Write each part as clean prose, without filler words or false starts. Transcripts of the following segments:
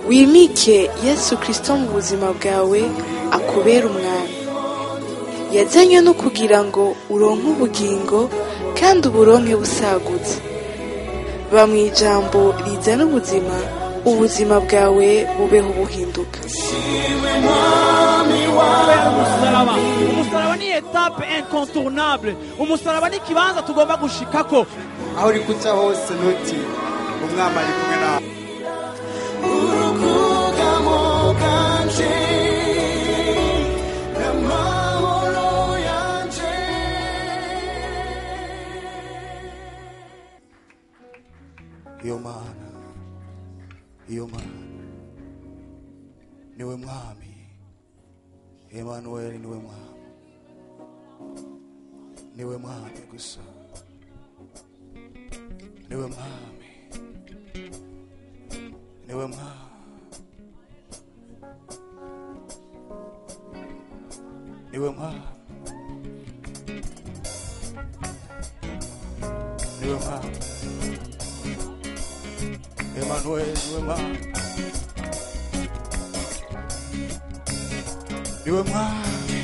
Wimike Yesu Kristo mu buzima bwawe, akubera umwami. Yazanywe no kugira ngo uronke ubugingo kandi uburonke busagutse. Ba mu ijambo rizana ubuzima, ubuzima bwawe bubeho buhinduka. Umusaraba, umusaraba ni étape incontournable. Umusaraba ni ikibanza tugomba gushikako. Aho uri kuca hose, ntuti umwami ari kumwe nawe. Urukugamo bwanje n'amahoro yanje. Iyo Mana, iyo Mana, niwe mwami Emmanuel, niwe mwami, niwe mwami gusa, niwe mwami, niwe mwami, niwe mwami, niwe mwami Emmanuel, niwe mwami, niwe mwami,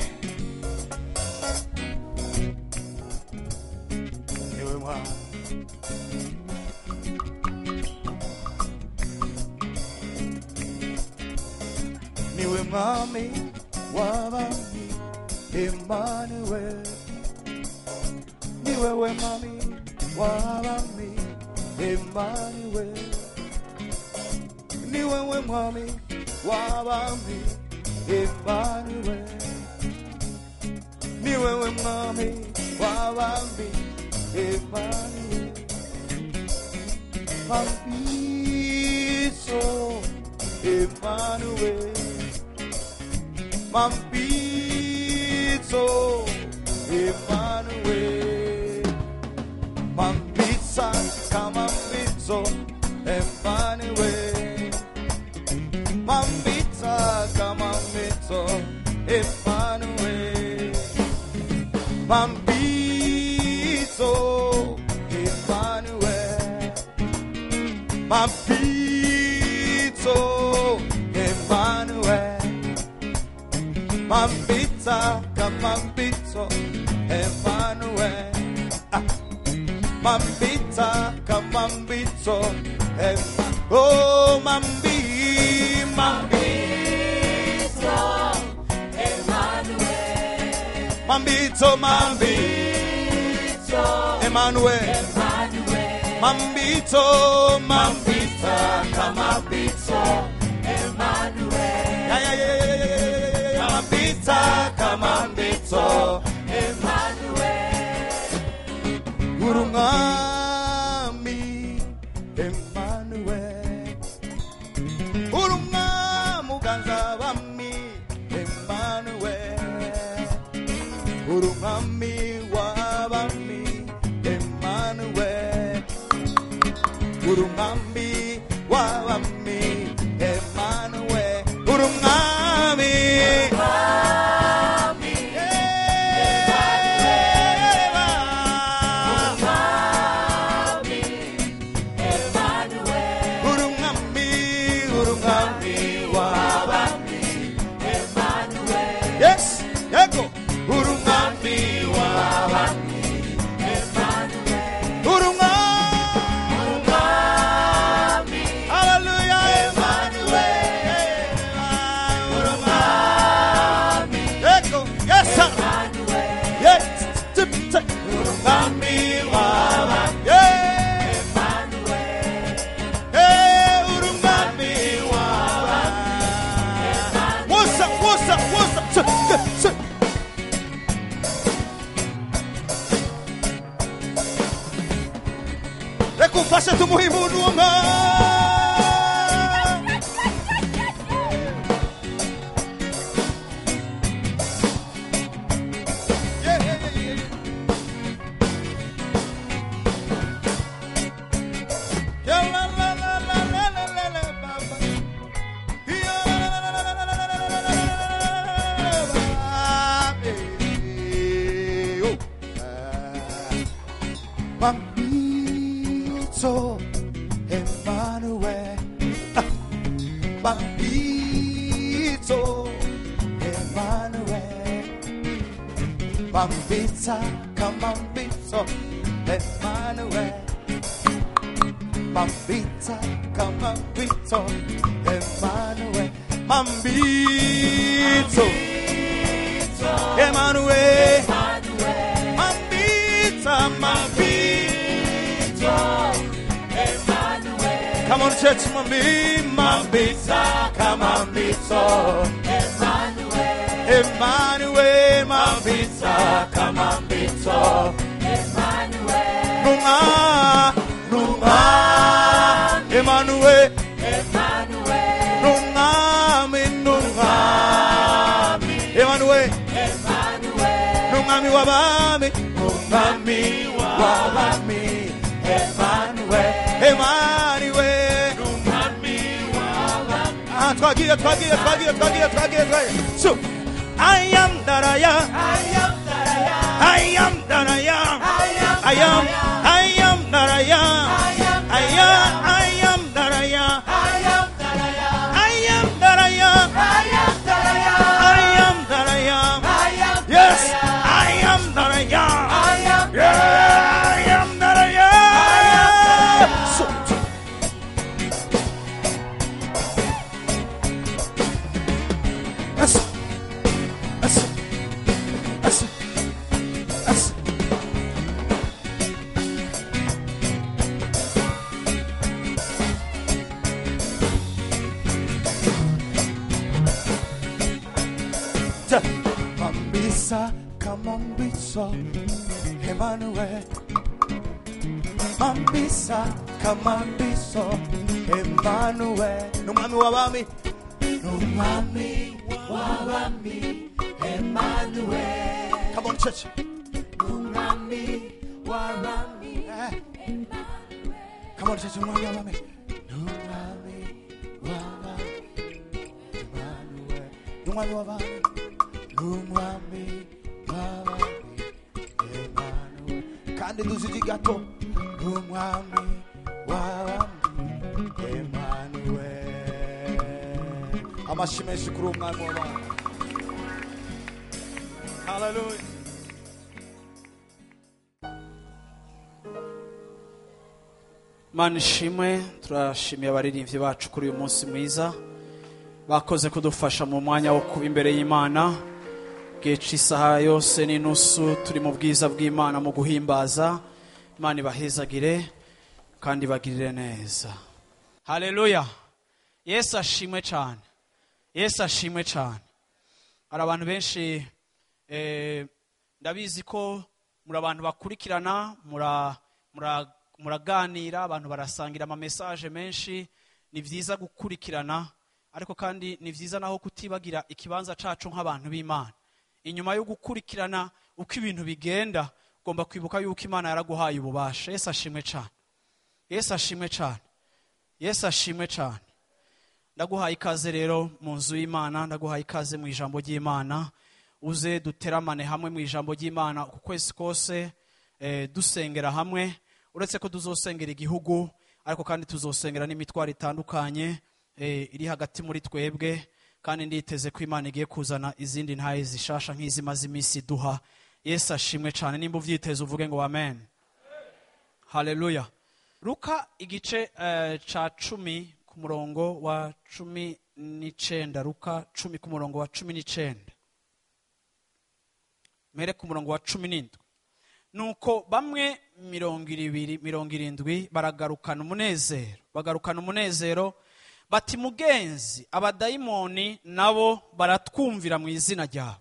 niwe mwami. Niwe mwami w'abami Emmanuel, niwe we mwami w'abami Emmanuel, niwe we mwami w'abami Emmanuel, niwe we mwami w'abami Emmanuel. Mambiso Emmanuel, Mambiso Emmanuel, Mambisa kamambiso Emmanuel, Mambisa kamambiso Emmanuel, Mambiso Emmanuel, Mambiso Emmanuel, Mambisa kamambiso Emmanuel, ah. Mambisa kamambiso Emmanuel, oh mambi, Mambiso Emmanuel, mambiso, mambiso Emmanuel, mambiso, mambisa kamambiso Emmanuel, ya ya ya ya ya ya, mambisa kamambiso Emmanuel, Urumwami Emmanuel, Urumwami uganza abami Emmanuel, Urumwami w'abami Emmanuel, Urumwami w'abami Emmanuel, Urumwami Urumwami, Urumwami w'abami. Yes, yego. Urumwami w'abami. Urumwami. Hallelujah, Emmanuel. Urumwami. Yego, yes, sir. Yes, tip, tip. Urumwami w'abami. Yeah. Hey, Urumwami w'abami. What's up, what's up, what's up? Sit, sit, sit. Reka umfashe tumuhe impundu uwo mwana. Yeah, yeah, yeah, yeah. Yeah, la, la, la, la, la, la, la, la, ba, ba. Yeah, la, la, la, la, la, la, la, la, la, la, la, la, la, la, la, la, la. Mambitso Emmanuel. Mambitso Emmanuel. Mambitsa kamambitso Emmanuel. Mambitsa kamambitso Emmanuel. Mambitso Emmanuel. Mambitsa mambitso Emmanuel. Come on church, mambitsa kamambitso Emmanuel. Emmanuel. Mambitsa kamambitso Emmanuel. Nunga nunga Emmanuel. Emmanuel. Nunga nunga Emmanuel. Emmanuel. Nungami wabami nungami wabami Emmanuel. Emmanuel. Nungami wabami. Ah, twagiye twagiye twagiye twagiye twagiye twagiye. So I am that I am. I am that I am. I am that I am. I am. I am that I am. I am. I am that I am. I am that I am. I am that I am. I am that I am. I am that I am. I am. Yes, I am that I am. I am. Yeah, I am that I am. So, S, S, S, S. Mambisa kamambiso Emmanuel. Mambisa kamambiso Emmanuel. Numami wabami. Numami Wabami. Emmanuel. Come on church. Nungami wabami. Come on church. Numami wabami. Numami wabami Emmanuel. Numami wabami. Numami wabami Emmanuel. Kandi duziji gato. Numami wabami Emmanuel. Amashyi menshi kuri umwami w'abami. Hallelujah. Mana ishimwe, turashimiye abaririmbyi bacu kuri uyu munsi mwiza bakoze kudufasha mu mwanya wo kuba imbere y'Imana. Gihe cy'isaha yose n'inusu turi mu bwiza bw'Imana mu guhimbaza. Imana ibahezagire kandi ibagirire neza. Haleluya. Yesu ashimwe cyane. Yesu ashimwe cyane. Hari abantu benshi ndabizi ko muri abantu bakurikirana, muraganira, abantu barasangira ama message menshi. Ni vyiza gukurikirana, ariko kandi ni vyiza naho kutibagira ikibanza cacu nk'abantu b'Imana. Inyuma yo gukurikirana uko ibintu bigenda, ugomba kwibuka yuko Imana yaraguhaye ububasha. Yesu ashimwe cyane. Yesu ashimwe cyane. Yesu ashimwe cyane. Ndaguhaye ikaze rero mu nzu y'Imana, ndaguhaye ikaze mu ijambo ry'Imana. Uze duteramane hamwe mu ijambo ry'Imana uku kwezi kose, dusengera hamwe. Uretse ko tuzosengera igihugu, ariko kandi tuzosengera n'imitwaro itandukanye iri hagati muri twebwe, kandi nditeze ko Imana igiye kuzana izindi ntaye zishasha nk'izimaze iminsi duha. Yesu ashimwe cyane. Nimba uvyiteze uvuge ngo amen. Haleluya. Luka igice ca 10 ku murongo wa 19. Luka 10 ku murongo wa 19. Mere ku murongo wa 17. Nuko bamwe 70 baragarukana umunezero, bagarukana umunezero bati mugenzi, abadayimoni nabo baratwumvira mu izina ryawe.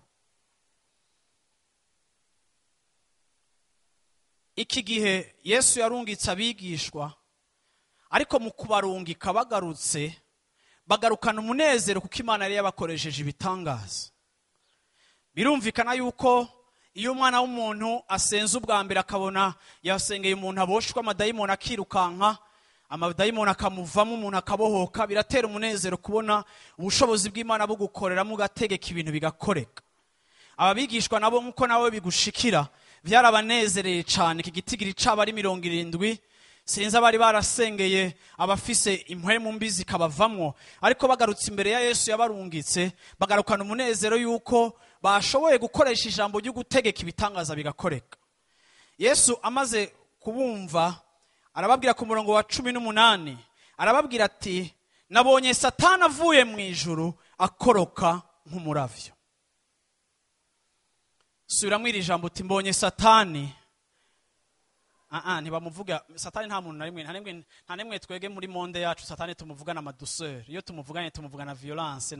Iki gihe Yesu yarungitse abigishwa, ariko mu kubarungika bagarutse bagarukana umunezero kuko Imana yari yabakoresheje ibitangaza. Birumvikana yuko iyo umwana w'umuntu asenze ubwa mbere akabona yasengeye umuntu aboshwe amadayimoni akirukanka, amadayimoni akamuvamo, umuntu akabohoka, biratera umunezero kubona ubushobozi bw'Imana bugukoreramo ugategeka ibintu bigakoreka. Ababigishwa nabo nkuko nawe bigushikira byarabanezereye cyane. Iki gitigiri caba ari 70 Sinzi abari barasengeye abafise impwemu mbi zikabavamwo, ariko bagarutse imbere ya Yesu yabarungitse, bagarukana umunezero yuko bashoboye gukoresha ijambo ryo gutegeka ibitangaza bigakoreka. Yesu amaze kubumva arababwira ku murongo wa 18, arababwira ati nabonye Satani avuye mu ijuru akoroka nk'umuravyo. Subiramo iri jambo uti mbonye Satani. Ntibamuvuga Satani, nta muntu na rimwe, nta nimwe twege muri monde yacu Satani tumuvugana ama douceur. Iyo tumuvuganye tumuvugana violence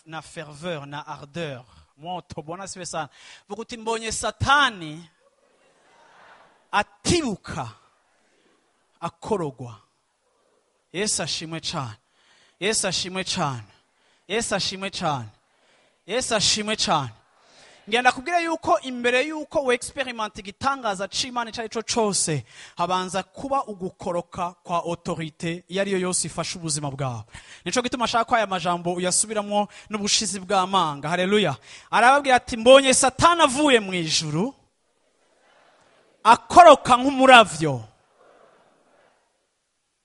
na ferveur na ardeur. Moto bona siwe sana. Vuga uti mbonye Satani atibuka akorogwa. Yesu ashimwe cyane. Yesu ashimwe cyane. Yesu ashimwe cyane. Yesu ashimwe cyane. Ngenda kubwira yuko imbere yuko we experiment igitangaza c'Imana icari co cose, habanza kuba ugukoroka kwa autorité iyo ariyo yose ifasha ubuzima bwawe. Nico gituma ashaka ko aya majambo uyasubiramwo n'ubushizi bw'amanga. Haleluya. Arababwira ati mbonye Satani avuye mu ijuru akoroka nk'umuravyo.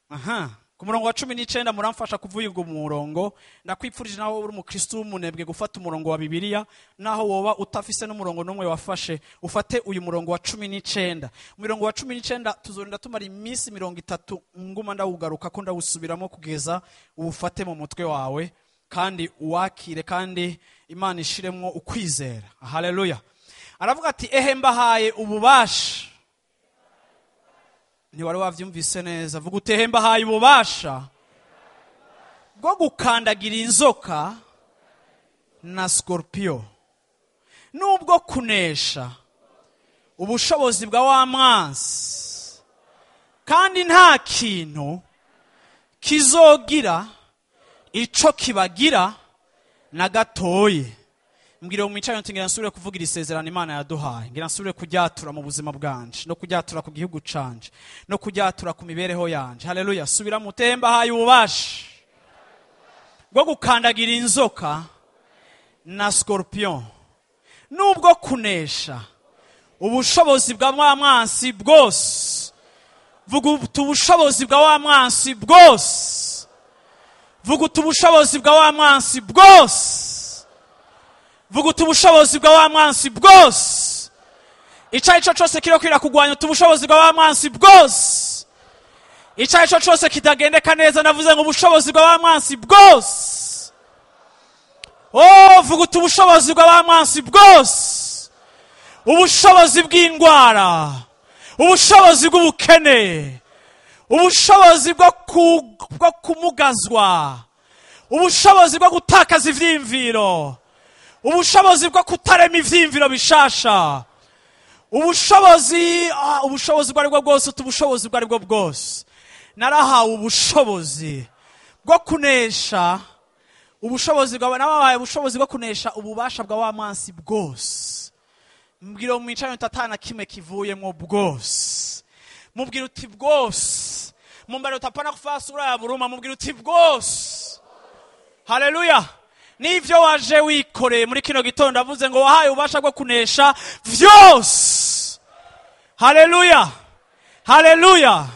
Aha. Ku murongo wa 19 muramfasha kuvuga uwo murongo. Ndakwipfurije naho uri umukristo w'umunebwe gufata umurongo wa Bibiliya, naho woba utafise n'umurongo n'umwe wafashe, ufate uyu murongo wa 19. Umurongo wa 19 tuzorinda tumara iminsi 30 nguma ndawugaruka ko ndawusubiramo kugeza uwufate mu mutwe wawe kandi uwakire, kandi Imana ishiremwo ukwizera. Haleluya. Aravuga ati ehe mbahaye ububasha. Ntiwari wavyumvise neza. Vuga uti ehe mbahaye ububasha bwo gukandagira inzoka na scorpio, nubwo kunesha ubushobozi bwa wa mwansi, kandi nta kintu kizogira ico kibagira na gatoye. Mbwira umwicaye nti ngira nsubire kuvugira isezerano Imana yaduhaye, ngira nsubire kujyatura mu buzima bwanje, no kujyatura ku gihugu canje, no kujyatura ku mibereho yanje. Haleluya. Subira mutemba haye ububasha bwo gukandagira inzoka na scorpion, nubwo kunesha ubushobozi bwa wa mwansi bwose. Vuga uti ubushobozi bwa wa mwansi bwose. Vuga uti ubushobozi bwa wa mwansi bwose. Vuga uti ubushobozi bwa wa mwansi bwose. Icari co cose kiro kwira kugwanya, uti ubushobozi bwa wa mwansi bwose. Icari co cose kitagendeka neza, navuze ngo ubushobozi bwa wa mwansi bwose. Oh, vuga uti ubushobozi bwa wa mwansi bwose. Ubushobozi bw'indwara, ubushobozi bw'ubukene, ubushobozi bwo kumugazwa, ubushobozi bwo gutakaza ivyiyumviro, ubushobozi bwo kutarema ivyiyumviro bishasha, ubushobozi ubushobozi bwo aribwo bwose, ubushobozi bwo aribwo bwose. Narahawe ubushobozi bwo kunesha ubushobozi bwa nabahaye ubushobozi bwo kunesha ububasha bwa wa mwansi bwose. Mbwira umwicaye utatana kimwe kivuyemo bwose. Mubwira uti bwose. Mumbare utapana kufasura ya buruma, mubwira uti bwose. Haleluya. Nivyo waje wikoreye muri kino gitondo, avuze ngo wahaye ubasha bwo kunesha vyose. Haleluya. Haleluya.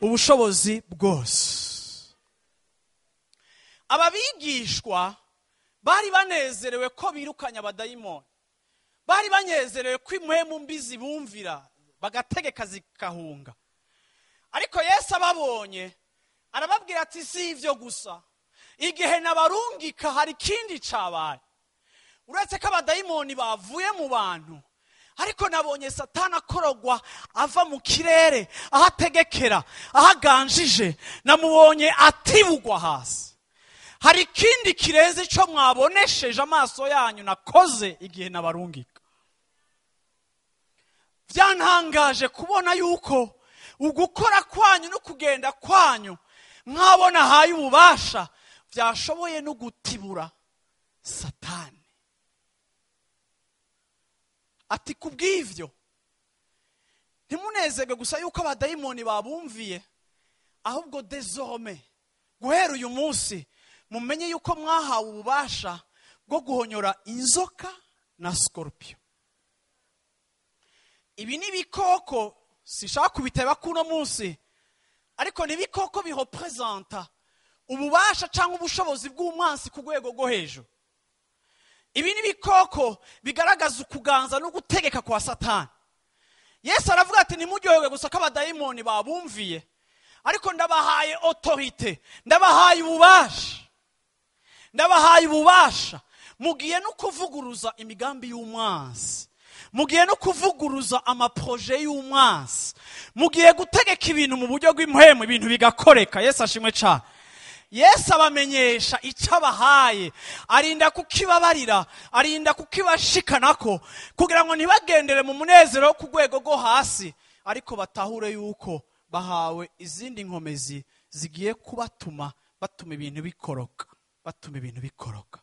Ubushobozi bwose. Ababigishwa bari banezerewe ko birukanya abadayimoni, bari banezerewe ko impwemu mbi zibumvira bagategeka zikahunga. Ariko Yesu ababonye arababwira ati si ivyo gusa, igihe nabarungika hari ikindi cabaye. Uretse ko abadayimoni bavuye mu bantu, ariko nabonye Satani akorogwa ava mu kirere, aho ategekera, aho aganjije, namubonye atibugwa hasi. Hari ikindi kirenze ico mwabonesheje amaso yanyu nakoze igihe nabarungika. Byantangaje kubona yuko ugukora kwanyu no kugenda kwanyu mwabona haye ububasha byashoboye no gutibura Satani. Ati kubw'ivyo ntimunezerwe gusa yuko abadayimoni babumviye, ahubwo désormais guhera uyu munsi mumenye yuko mwahawe ububasha bwo guhonyora inzoka na scorpion. Ibi ni ibikoko Sinshaka kubiteba kuno munsi, ariko ni ibikoko birepresenta ububasha cyangwa ubushobozi bw'umwansi ku rwego rwo hejuru. Ibi ni ibikoko bigaragaza ukuganza no gutegeka kwa Satani. Yesu aravuga ati ntimuryoherwe gusa ko abadayimoni babumviye, ariko ndabahaye autorité, ndabahaye ububasha, ndabahaye ububasha. Mugiye no kuvuguruza imigambi y'umwansi, mugiye no kuvuguruza amaproje y'umwansi, mugiye gutegeka ibintu mu buryo bw'impwemu, ibintu bigakoreka. Yesu ashimwe cyane. Yesu abamenyesha icyo abahaye, arinda kukibabarira, arinda kukibashikanako, kugira ngo ntibagendere mu munezero wo ku rwego rwo hasi, ariko batahure yuko bahawe izindi nkomezi zigiye kubatuma batuma ibintu bikoroka, batuma ibintu bikoroka.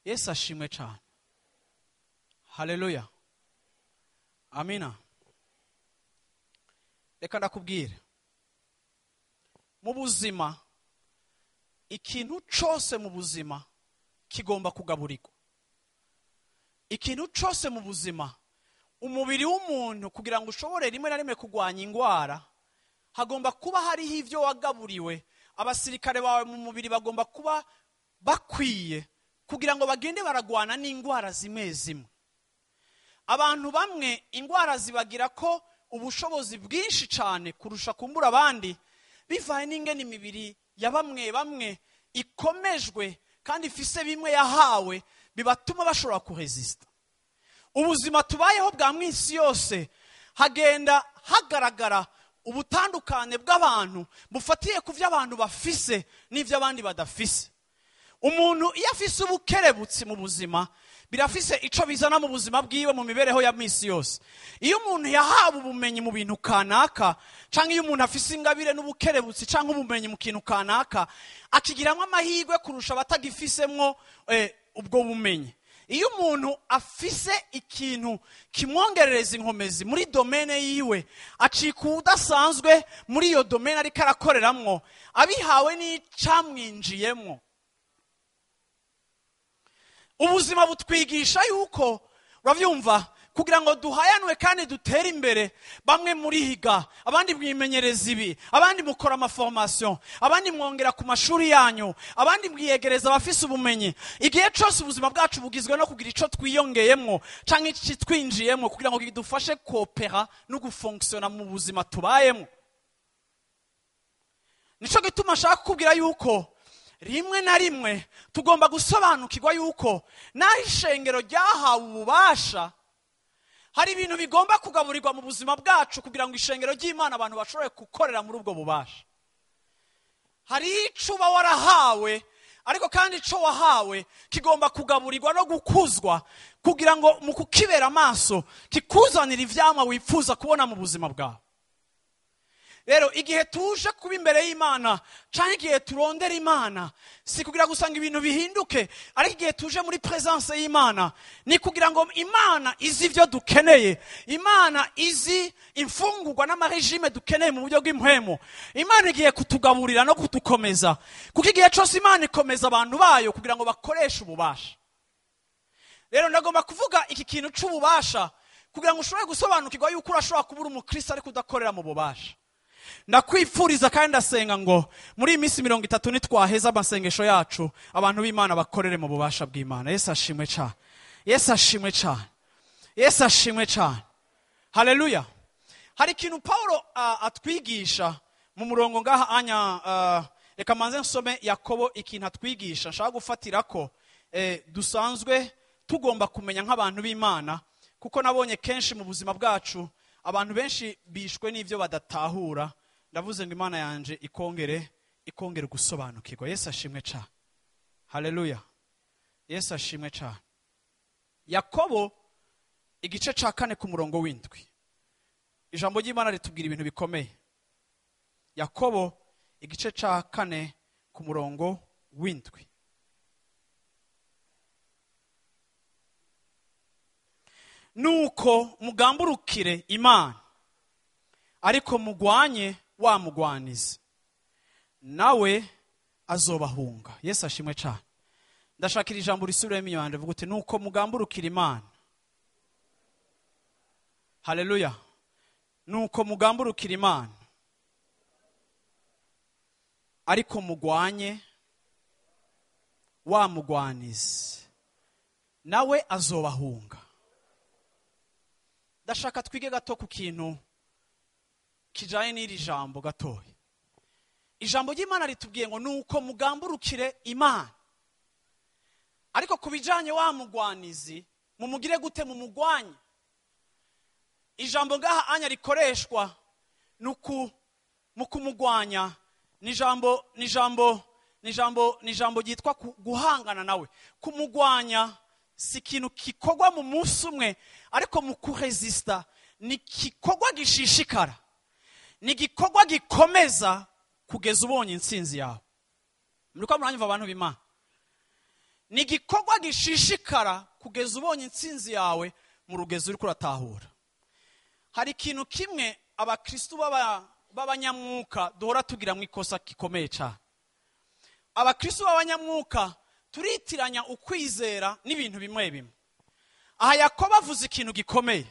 Yesu ashimwe cyane. Haleluya, amina. Reka ndakubwira, mu buzima ikintu cyose mu buzima kigomba kugaburirwa. Ikintu cyose mu buzima, umubiri w'umuntu kugira ngo ushobore rimwe na rimwe kurwanya indwara, hagomba kuba hariho ibyo wagaburiwe. Abasirikare bawe mu mubiri bagomba kuba bakwiye kugira ngo bagende baragwana n'indwara zimwe zimwe. Abantu bamwe indwara zibagira ko ubushobozi bwinshi cyane kurusha kumbura abandi, bivaye n'ingene imibiri ya bamwe bamwe ikomejwe kandi ifise bimwe yahawe bibatuma bashobora kuresista. Ubuzima tubayeho bwa mwisi yose hagenda hagaragara ubutandukane bw'abantu bufatiye ku byo abantu bafise n'ibyo abandi badafise. Umuntu iyo afise ubukerebutsi mu buzima, birafise ico bizana mu buzima bwiwe, mu mibereho ya misi yose. Iyo umuntu yahawe ubumenyi mu bintu kanaka, canke iyo umuntu afise ingabire n'ubukerebutsi canke ubumenyi mu kintu kanaka, akigiramwo amahirwe kurusha abatagifisemwo ubwo bumenyi. Iyo umuntu afise ikintu kimwongerereza inkomezi muri domene yiwe, acika udasanzwe muri iyo domene ariko arakoreramwo, abihawe n'icamwinjiyemwo. Ubuzima butwigisha yuko, uravyumva, kugira ngo duhayanwe kandi dutere imbere, bamwe murihiga, abandi mwimenyereza ibi, abandi mukora amaformation, abandi mwongera ku mashuri yanyu, abandi mwiyegereza abafise ubumenyi. Igihe cyose ubuzima bwacu bugizwe no kugira ico twiyongeyemwo canke ikitwinjiyemwo kugira ngo kidufashe koopera no gufonctiona mu buzima tubayemwo. Nico gituma nshaka kukubwira yuko rimwe na rimwe tugomba gusobanukirwa yuko naho ishengero ryahawe ububasha, hari ibintu bigomba kugaburirwa mu buzima bwacu kugira ngo ishengero ry'Imana abantu bashobore gukorera muri ubwo bubasha. Hari ico uba warahawe, ariko kandi ico wahawe kigomba kugaburirwa no gukuzwa kugira ngo mu kukibera amaso kikuzanira ivyamwa wifuza kubona mu buzima bwawe. Rero igihe tuje kuba imbere y'Imana canke igihe turondera Imana, si kugira gusanga ibintu bihinduke, ariko igihe tuje muri presence y'Imana ni kugira ngo Imana izi ivyo dukeneye, Imana izi imfungurwa n'amaregime dukeneye mu buryo bw'impwemu. Imana igiye kutugaburira no kutukomeza, kuko igihe cose Imana ikomeza abantu bayo kugira ngo bakoreshe ububasha. Rero ndagomba kuvuga iki kintu c'ububasha kugira ngo ushobore gusobanukirwa yuko urashobora kuba umukristo ariko udakorera mu bubasha. Ndakwifuriza kandi ndasenga ngo muri iyi minsi 30 nitwaheza amasengesho yacu, abantu b'Imana bakorere mu bubasha bw'Imana. Yesu ashimwe cyane. Yesu ashimwe cyane. Yesu ashimwe cyane. Haleluya. Hari ikintu Paulo atwigisha mu murongo ngaha anya, reka manze nsome Yakobo ikintu atwigisha nshaka gufatira ko dusanzwe tugomba kumenya nk'abantu b'Imana, kuko nabonye kenshi mu buzima bwacu abantu benshi bishwe n'ivyo badatahura. Ndavuze ngo Imana yanje ikongere gusobanukirwa. Yesu ashimwe cyane. Haleluya. Yesu ashimwe cyane. Yakobo igice ca 4 ku murongo w'indwi. Ijambo ry'Imana ritubwira ibintu bikomeye. Yakobo igice ca 4 ku murongo w'indwi. Nuko mugamburukire Imana, ariko mugwanye wa mugwanizi, nawe azobahunga. Yesu ashimwe cyane. Ndashakira ijambo risubiremo inyuma, ndavuga uti nuko mugamburukire Imana. Haleluya. Nuko mugamburukira Imana, ariko mugwanye wa mugwanizi, nawe azobahunga. Ndashaka twige gato ku kintu kijanye n'iri jambo gatoya. Ijambo ry'Imana ritubwiye ngo nuko mugamburukire Imana, ariko kubijanye wa mugwanizi mumugire gute? Mumugwanye. Ijambo ngaha anya rikoreshwa nuku mu kumugwanya ni jambo ryitwa guhangana nawe. Kumugwanya si ikintu kikogwa mu munsi umwe, ariko mu kuresista ni kikogwa gishishikara, ni gikorwa gikomeza kugeza ubonye intsinzi yawe. Muriko muranyumva abantu b'Imana? Ni gikorwa gishishikara kugeza ubonye intsinzi yawe mu rugezo uriko uratahura. Hari ikintu kimwe abakristu b'abanyamwuka duhora tugira mu ikosa gikomeye cyane. Abakristu b'abanyamwuka turitiranya ukwizera n'ibintu bimwe bimwe. Aha Yakobo avuze ikintu gikomeye.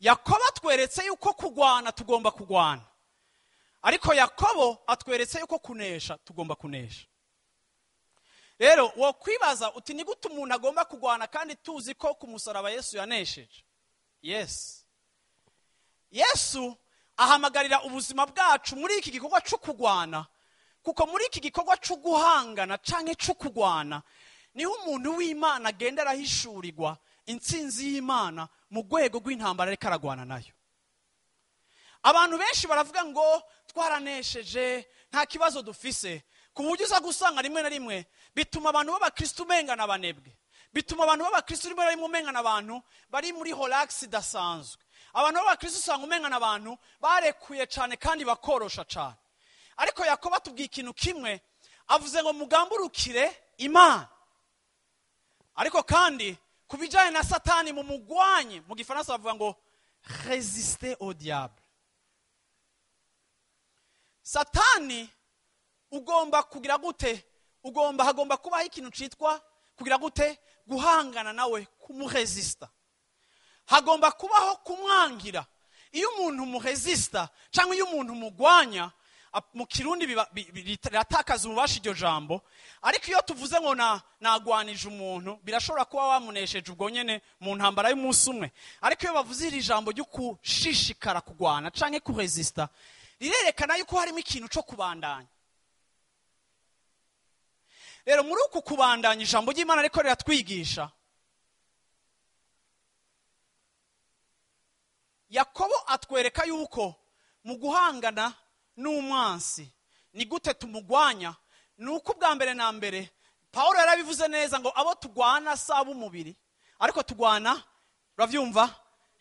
Yakobo atweretse yuko kugwana tugomba kugwana, ariko Yakobo atweretse yuko kunesha tugomba kunesha. Rero wo kwibaza uti ni gute umuntu agomba kugwana kandi tuzi ko ku musaraba Yesu yanesheje? Yes. Yesu ahamagarira ubuzima bwacu muri iki gikorwa cyo kugwana, kuko muri iki gikorwa cyo guhangana canke cyo kugwana niho umuntu w'Imana agenda arahishurirwa intsinzi y'Imana mu rwego rw'intambara ariko aragwana nayo. Abantu benshi baravuga ngo twaranesheje nta kibazo dufise, ku buryo uza gusanga rimwe na rimwe bituma abantu b'abakristo umengana abanebwe, bituma abantu b'abakristo rimwe na rimwe umengana abantu bari muri relax idasanzwe. Abantu b'abakristo usanga umengana abantu barekuye cyane kandi bakorosha cyane. Ariko Yakobo atubwiye ikintu kimwe, avuze ngo mugamburukire Imana, ariko kandi kubijanye na Satani mumugwanye. Mu gifaransa bavuga ngo résister au diable. Satani ugomba kugira gute? Ugomba hagomba kubaho ikintu citwa kugira gute? Guhangana nawe, kumuresista. Hagomba kubaho kumwangira. Iyo umuntu muresista cyangwa iyo umuntu mugwanya, mu Kirundi biratakaza ububasha iryo jambo, ariko iyo tuvuze ngo nagwanije umuntu, birashobora kuba wamunesheje ubwo nyene mu ntambara y'umunsi umwe. Ariko iyo bavuze iri jambo ryo kushishikara kugwana canke kuresista, rirerekana yuko harimo ikintu cyo kubandanya. Rero muri uku kubandanya ijambo ry'Imana ariko riratwigisha. Yakobo atwereka yuko mu guhangana n'umwansi ni gute tumugwanya. Nuko ubwa mbere na mbere Paulo yarabivuze neza ngo abo tugwana saba umubiri, ariko tugwana, uravyumva,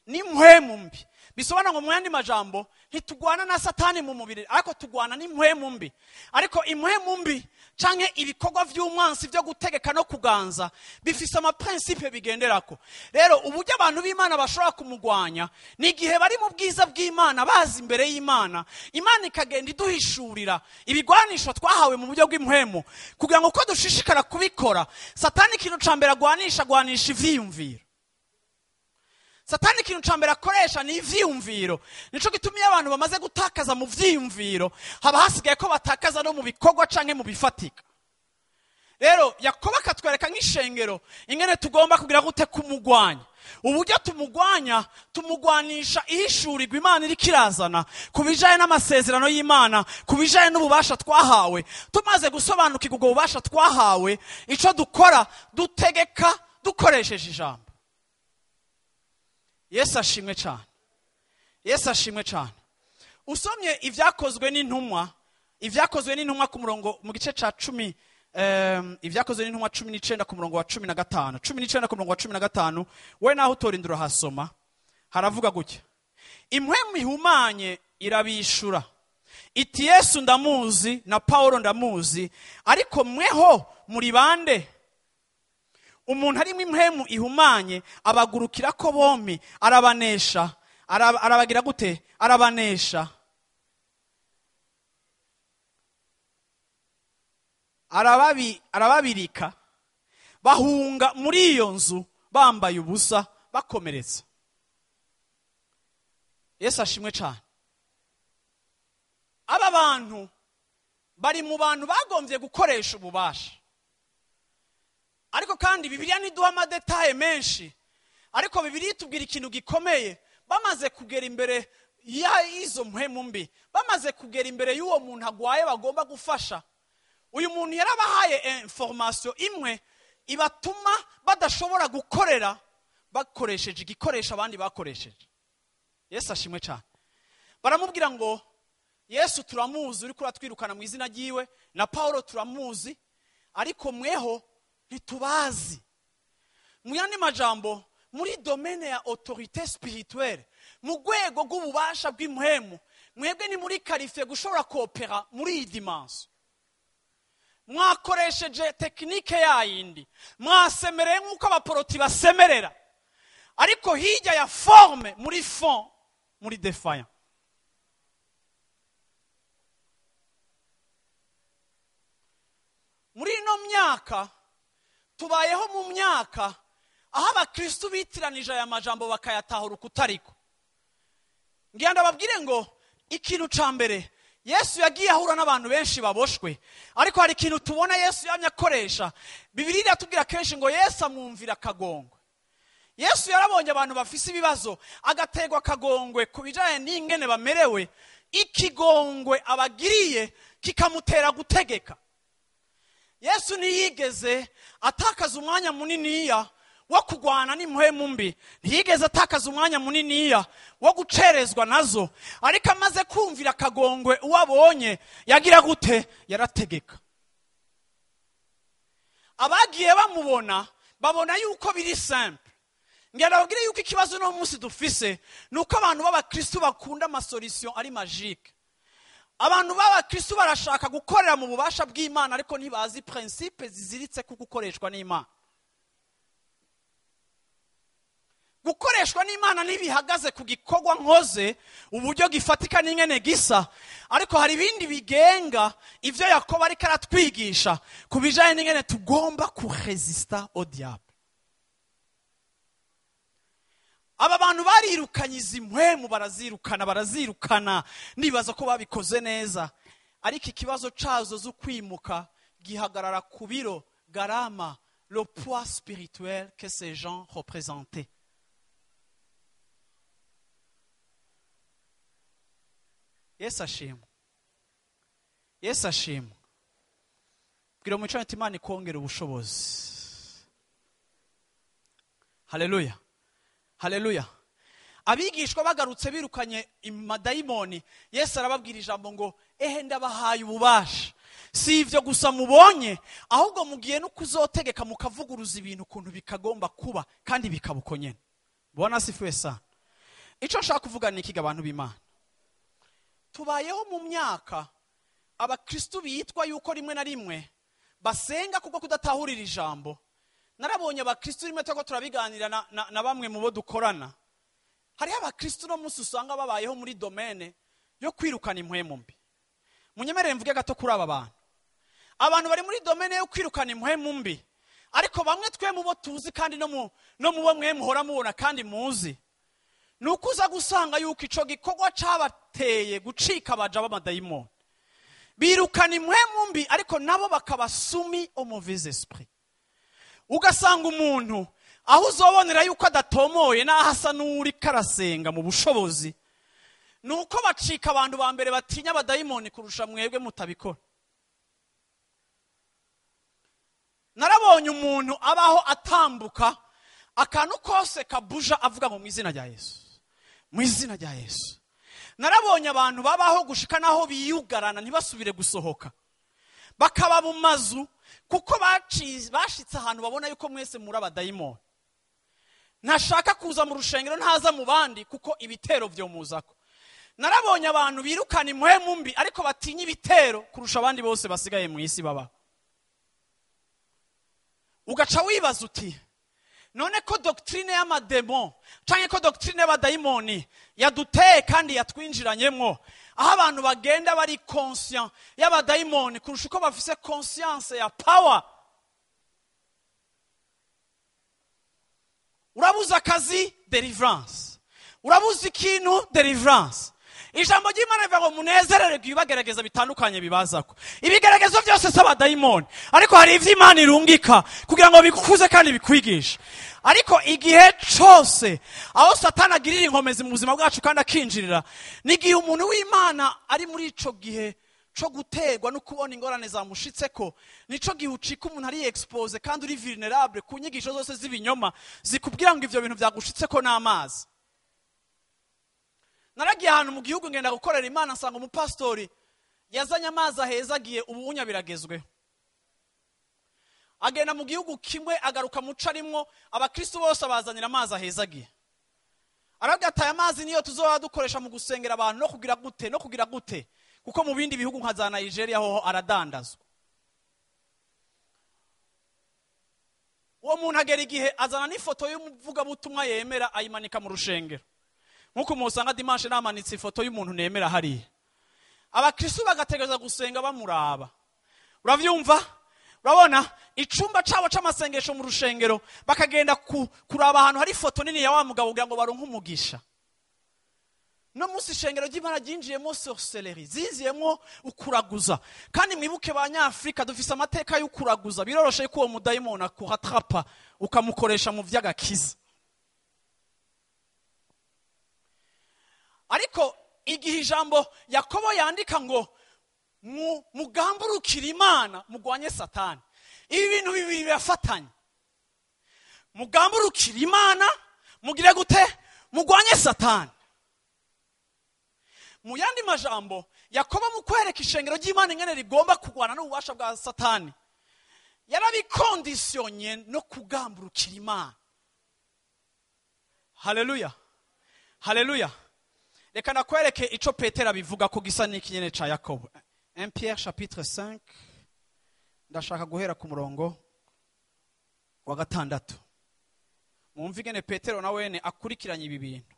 ni mpwemu mbi. Bisobanura ngo mu yandi majambo ntitugwana na Satani mu mubiri, ariko tugwana n'impwemu mbi. Ariko impwemu mbi canke ibikorwa vy'umwansi byo gutegeka no kuganza bifise ama principe bigenderako. Rero uburyo abantu b'Imana bashobora kumugwanya ni igihe bari mu bwiza bw'Imana, bazi imbere y'Imana, Imana ikagenda iduhishurira ibigwanisho twahawe mu buryo bw'impwemu, kugira ngo uko dushishikara kubikora. Satani ikintu ca mbere agwanisha, agwanisha ivyiyumviro. Satani ikintu ca mbere akoresha ni ivyiyumviro. Nico gituma iyo abantu bamaze gutakaza mu vyiyumviro, haba hasigaye ko batakaza no mu bikorwa canke mu bifatika. Rero Yakobo akatwereka nk'ishengero ingene tugomba kugira gute kumugwanya. Uburyo tumugwanya, tumugwanisha ihishurirwa Imana iriko irazana ku bijanye n'amasezerano y'Imana, ku bijanye n'ububasha twahawe. Tumaze gusobanukirwa ubwo bubasha twahawe, ico dukora dutegeka dukoresheje ijambo. Yesu ashimwe cyane. Yesu ashimwe cyane. Usomye ivyakozwe n'intumwa, ivyakozwe n'intumwa ku murongo mu gice ca 10, ivyakozwe n'intumwa 19 ku murongo wa 15, 19 ku murongo wa 15, we naho utorindura hasoma, haravuga gutya: impwemu ihumanye irabishura iti Yesu ndamuzi na Paulo ndamuzi, ariko mweho muri bande? Umuntu arimo impwemu ihumanye abagurukira ko bombi, arabanesha, arabagira gute? Arabanesha, arababirika, bahunga muri iyo nzu bambaye ubusa bakomeretse. Yesu ashimwe cyane. Aba bantu bari mu bantu bagombye gukoresha ububasha, ariko kandi Bibiliya ntiduha amadetaye menshi, ariko Bibiliya itubwira ikintu gikomeye. Bamaze kugera imbere y'izo mpwemu mbi, bamaze kugera imbere y'uwo muntu agwaye bagomba gufasha, uyu muntu yarabahaye information imwe ibatuma badashobora gukorera bakoresheje igikoresho abandi bakoresheje. Yesu ashimwe cyane. Baramubwira ngo Yesu turamuzi uri kuratwirukana mu izina ryiwe, na Paulo turamuzi, ariko mweho ntitubazi. Mu yandi majambo, muri domaine ya autorité spirituelle, mu rwego rw'ububasha bw'impwemu, mwebwe ni muri qualifié gushobora coopérer muri iyi dimension. Mwakoresheje technique yayindi, mwasemereye nk'uko abaporoti basemerera, ariko hirya ya forme, muri fond, muri défaillant. Muri ino myaka tubayeho, mu myaka aho abakristu bitiranije aya majambo bakayatahura ukutariko. Ngira ndababwire ngo ikintu ca mbere, Yesu yagiye ahura n'abantu benshi baboshwe, ariko hari ikintu tubona Yesu yamye akoresha. Bibiliya iratubwira kenshi ngo Yesu amwumvira akagongwe. Yesu yarabonye abantu bafise ibibazo, agategwa akagongwe ku bijanye n'ingene bamerewe, ikigongwe abagiriye kikamutera gutegeka. Yesu ntiyigeze atakaza umwanya muniniya wo kurwana n'impwemu mbi, ntiyigeze atakaza umwanya muniniya wo gucerezwa nazo, ariko amaze kumvira akagongwe uwo abonye yagira gute? Yarategeka. Abagiye bamubona babona yuko biri simple. Ngira ndababwire yuko ikibazo no munsi dufise nuko abantu b'abakristu bakunda amasolution ari magique. Abantu b'abakristu barashaka gukorera mu bubasha bw'Imana, ariko ntibazi principe ziziritse ku gukoreshwa n'Imana. Gukoreshwa n'Imana ntibihagaze ku gikorwa nkoze uburyo gifatika n'ingene gisa, ariko hari ibindi bigenga ivyo Yakobo ariko aratwigisha ku bijanye n'ingene tugomba kuresista au diable. Aba bantu barirukanye izi mpwemu, barazirukana, barazirukana, nibaza ko babikoze neza, ariko ikibazo cazo zo kwimuka gihagarara ku biro garama, le poids spirituel que ces gens représentaient. Yesu ashimwe. Yesu ashimwe. Bwira mu icyo Imana ikongera ubushobozi. Haleluya. Haleluya. Abigishwa bagarutse birukanye amadayimoni, Yesu arababwira ijambo ngo ehe ndabahaye ububasha. Si ivyo gusa mubonye, ahubwo mugiye no kuzotegeka mukavuguruza ibintu ukuntu bikagomba kuba kandi bikabuko nyene. Bwana asifiwe sana. Ico nshaka kuvuga ni iki abantu b'Imana? Tubayeho mu myaka abakristu bitwa yuko rimwe na rimwe basenga kubwo kudatahurira ijambo. Narabonye abakristu rimwe twako turabiganira na bamwe mu bo dukorana. Hariho abakristu no munsi usanga babayeho muri domaine yo kwirukana impwemu mbi. Munyemerere mvuge gato kuri aba bantu. Abantu bari muri domaine yo kwirukana impwemu mbi, ariko bamwe twe mu bo tuzi kandi no mu bo mwe muhora mubona kandi muzi, nukuza gusanga yuko ico gikorwa cabateye gucika abaja b'amadayimoni. Birukana impwemu mbi, ariko nabo bakaba soumis au mauvais esprit. Ugasanga umuntu aho uzobonera yuko adatomoye n'aho asa n'uri karasenga mu bushobozi, nuko bacika abantu ba mbere batinya abadayimoni kurusha mwebwe mutabikora. Narabonye umuntu abaho atambuka akantu kose kabuja avuga ngo mu izina rya Yesu, mu izina rya Yesu. Narabonye abantu babaho gushika naho biyugarana ntibasubire gusohoka, bakaba mu mazu kuko bashitse ahantu babona yuko mwese muri abadayimoni. Ntashaka kuza mu rushengero, ntaza mu bandi kuko ibitero vyo muzako. Narabonye abantu birukana impwemu mbi ariko batinya ibitero kurusha abandi bose basigaye mu isi baba. Ugaca wibaza uti none ko doctrine y'amademon canke ko doctrine y'abadayimoni yaduteye kandi yatwinjiranyemwo, aho abantu bagenda bari conscient y'abadayimoni kurusha uko bafise conscience ya power. Urabuza akazi, deliverance. Urabuze ikintu, deliverance. Ijambo ry'Imana rivuga ngo munezererwe ibibagerageza bitandukanye bibazako. Ibigeragezo byose si abadayimoni, ariko hari ivyo Imana irungika kugira ngo bigukuze kandi bikwigishe. Ariko igihe cose aho Satani agirira inkomezi mu buzima bwacu kandi akinjirira, ni igihe umuntu w'Imana ari muri ico gihe co guterwa no kubona ingorane zamushitseko, nico gihe ucika umuntu ari expose kandi uri vulnerable ku nyigisho zose z'ibinyoma zikubwira ngo ivyo bintu vyagushitseko n'amazi. Naragiye ahantu mu gihugu ngenda gukorera Imana, nsanga umupastori yazanye amazi ahezagiye, ubunya biragezweho. Agenda mu gihugu kimwe agaruka muco arimwo, abakristo bose abazanira amazi ahezagiye. Aravuga ati aya mazi niyo tuzoba dukoresha mu gusengera abantu no kugira gute no kugira gute, kuko mu bindi bihugu nka za Nigeria hoho aradandazwa. Uwo muntu agera igihe azana n'ifoto y'umuvugabutumwa yemera ayimanika mu rushengero. Nkuko musanga dimanche namanitse ifoto y'umuntu nemera hariya. Abakristo bagategereza gusenga bamuraba. Uravyumva? Urabona icumba cabo c'amasengesho mu rushengero bakagenda kuraba ahantu hari ifoto nini ya wa mugabo kugira ngo baronke umugisha. No musi ishengero ry'Imana ryinjiyemo sorcellerie, zinziyemo ukuraguza. Kandi mwibuke banyafrika dufise amateka y'ukuraguza, biroroshe ko uwo mudayimoni akuhatrapa ukamukoresha mu vy'agakiza. Ariko igihe ijambo Yakobo yandika ngo mugamburukire Imana mugwanye Satani, ibi bintu bibiri birafatanye. Mugamburukire Imana mugire gute? Mugwanye Satani. Mu yandi majambo Yakobo mu kwereka ishengero ry'Imana ingene rigomba kugwana n'ububasha bwa Satani, yarabikondisyonye no kugamburukira Imana. Haleluya, haleluya. Reka nakwereke ico Petero abivuga ko gisa n'ikinyene ca Yakobo. 1 Pierre chapitre 5, ndashaka guhera ku murongo wa 6. Mwumve ingene Petero na wene akurikiranye ibi bintu.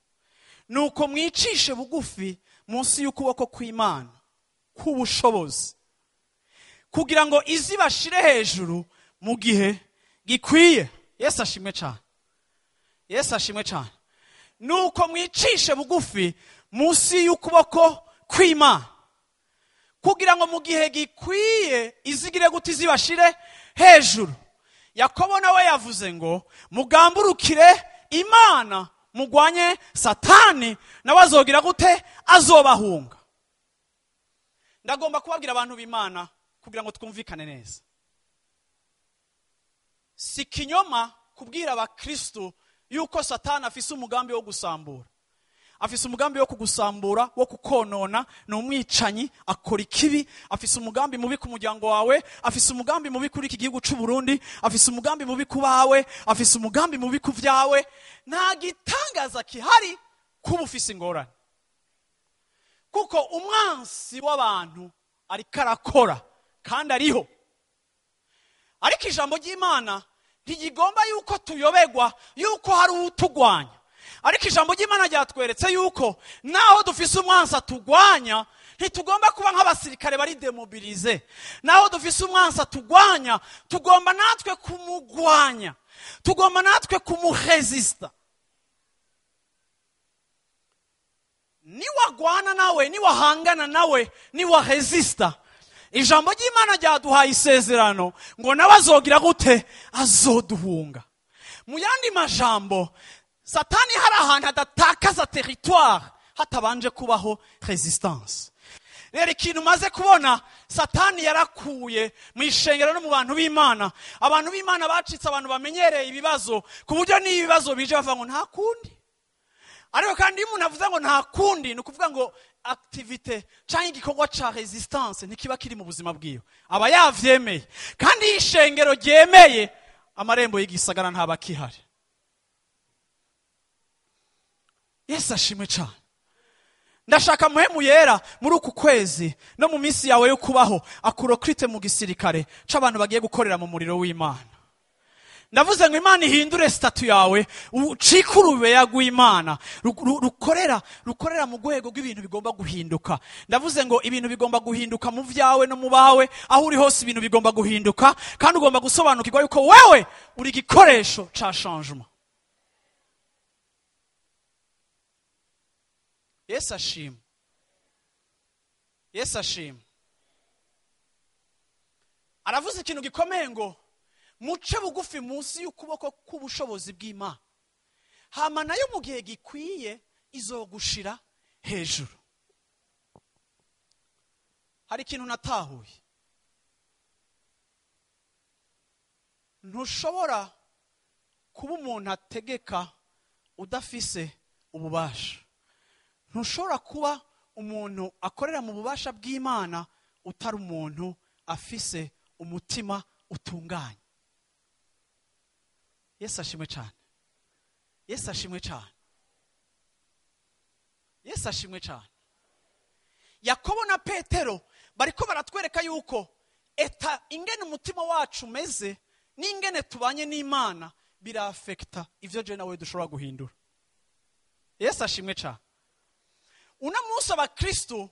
Nuko mwicishe bugufi munsi y'ukuboko kw'Imana k'ubushobozi, kugira ngo izibashire hejuru mu gihe gikwiye. Yesu ashimwe cyane. Yesu ashimwe cyane. Nuko mwicishe bugufi munsi y'ukuboko kw'Imana, kugira ngo mu gihe gikwiye izigire gute? Izibashire hejuru. Yakobo nawe yavuze ngo mugamburukire Imana mugwanye Satani, nawe azogira gute? Azobahunga. Ndagomba kubabwira abantu b'Imana kugira ngo twumvikane neza. Si kinyoma kubwira abakristo yuko Satani afise umugambi wo gusambura. Afise umugambi wo kugusambura, wo kukonona, ni umwicanyi, akora ikibi, afise umugambi mubi ku muryango wawe, afise umugambi mubi kuri iki gihugu c'u Burundi, afise umugambi mubi ku bawe, afise umugambi mubi ku vyawe. Nta gitangaza kihari kuba ufise ingorane, kuko umwansi w'abantu ariko arakora kandi ariho. Ariko ijambo ry'Imana ntigigomba yuko tuyobegwa yuko hari utugwanya. Ariko ijambo ry'Imana ryatweretse yuko naho dufise umwansi atugwanya, ntitugomba kuba nk'abasirikare bari demobilize. Naho dufise umwansi atugwanya, tugomba natwe kumugwanya, tugomba natwe kumuresista. Niwagwana nawe, niwahangana nawe, niwaresista, ijambo ry'Imana ryaduhaye isezerano ngo nawe azogira gute? Azoduhunga. Mu yandi majambo, Satani hari ahantu adatakaza territoire hatabanje kubaho resistance. Rero ikintu maze kubona, Satani yarakuye mu ishengero no mu bantu b'Imana. Abantu b'Imana bacitse abantu bamenyereye ibibazo, ku buryo n'ibibazo bije bavuga ngo nta kundi. Ariko kandi iyo umuntu avuze ngo nta kundi, ni ukuvuga ngo activité canke igikorwa ca resistance ntikiba kiri mu buzima bwiwe, aba yavyemeye. Kandi iyo ishengero ryemeye, amarembo y'igisagara ntaba akihari. Yesu ashimwe cyane. Ndashaka muhemu yera muri uku kwezi no mu minsi yawe yo kubaho akurokrite mu gisirikare c'abantu bagiye gukorera mu muriro w'Imana. Ndavuze ngo Imana ihindure statut yawe, ucike urubeya rw'Imana, rukorera mu rwego rw'ibintu bigomba guhinduka. Ndavuze ngo ibintu bigomba guhinduka mu vyawe no mu bawe, aho uri hose ibintu bigomba guhinduka, kandi ugomba gusobanukirwa yuko wewe uri igikoresho ca changement. Yesu ashima. Yesu ashima. Aravuze ikintu gikomeye ngo muce bugufi munsi y'ukuboko k'ubushobozi bw'Imana, hama nayo mu gihe gikwiye izogushira hejuru. Hari ikintu natahuye. Ntushobora kuba umuntu ategeka udafise ububasha. Ntushobora kuba umuntu akorera mu bubasha bw'Imana utari umuntu afise umutima utunganye. Yesu ashimwe cyane. Yesu ashimwe cyane. Yesu ashimwe cyane. Yakobo na Petero bariko baratwereka yuko eta ingene umutima wacu umeze n'ingene tubanye n'Imana birafekta ivyo je nawe dushobora guhindura. Yesu ashimwe cyane. Uno munsi abakristo